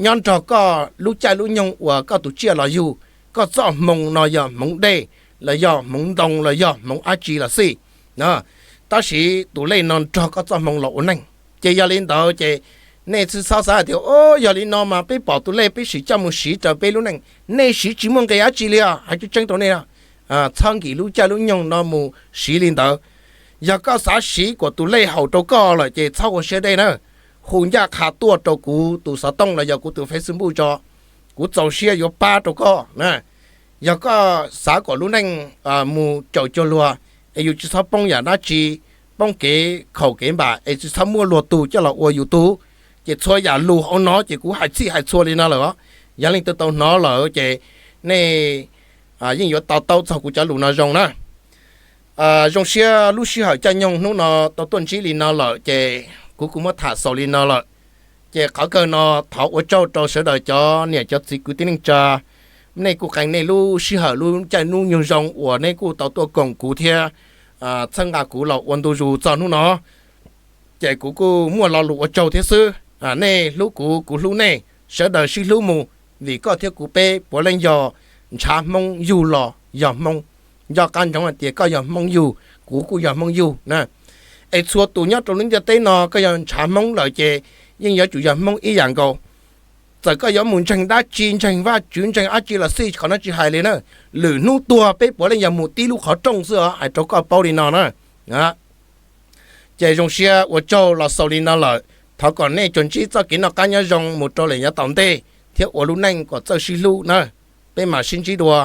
nyob nrog koj lub caij lub nyoog uas koj tus tsiaj los yug, koj txoj hmoo no yog hmoov dej los yog hmoov ntoo los yog hmoov dab tsi los xij, tab sis tus lej no nrog koj txoj hmoo los ua neej. Ces yog li ntawd ces nej tsis txhob xav hais tias, o, yog li no mas peb pom tus lej peb sim coj mus siv raws peb lub neej, nej siv tsis muaj nqis dab tsi li os. Hais tseeb tseeb rau nej, txhob nkim lub caij lub nyoog no mus siv li ntawd. Yog koj xav siv kom tus lej haum rau koj lawm ces txhob ua siab deb na, hu ncaj qha tuaj rau kuv tus xov tooj los yog kuv tus Facebook tso, kuv txaus siab yuav pab rau koj na. Yog koj xav kom lub neej mus caum cuag luag, es yus tsis txhob poob yam dab tsi, poob kev khaum kev npam es tsis txhob muaj luag tug coj los ua yus tug, ces txhua yam lus hauv no ces kuv hais txhij hais txhua li no lawm os. Yog leej twg tau hnov lawm ces nej yeej yuav to taub txog kuv cov lus no zoo na. Zoo siab lub sij hawm caij nyoog hnub no tau tuaj ntsib li no lawm ces kuv kuj muab tham xaus li no lawm. Ces qhov kawg no thov ua tsaug rau sawv daws cov niam cov txiv kwv tij neej tsa, nej kuj qee nej lub sij hawm lub caij lub nyoog zoo uas nej kuj tau tuaj koom kuv thiab txhawb nqa kuv los ua ntu zus txog hnub no. Ces kuv kuj muaj lo lus ua tsaug thiab xwb. Nej hlub kuv, kuv hlub nej, sawv daws sib hlub mus, vim koj thiab kuv peb puav leej yog ntshav Hmoob yug los yog Hmoob. Nco qab ntsoov hais tias koj yog Hmoob yug, kuv kuj yog Hmoob yug na. Es txhua tus nyob rau lub ntiaj teb no koj yog ntshav Hmoob lawm ces yeej yuav tsum yog Hmoob ib yam nkaus. Txawm koj yuav mus ntseeg dab tsi, ntseeg Vajtswv, ntseeg dab tsi los xij, qhov no tsis hais li na, lwm hnub tuag peb puav leej yog mus tib lub qhov rooj xwb os, hais rau koj paub li no na. Ces zoo siab ua tsaug los xaus li no lawm, thov kom nej tsuas ntsib txoj kev noj qab nyob zoo mus rau lawm yav tom ntej thiab ua lub neej kom txawj sib hlub na. Peb mam sib ntsib dua.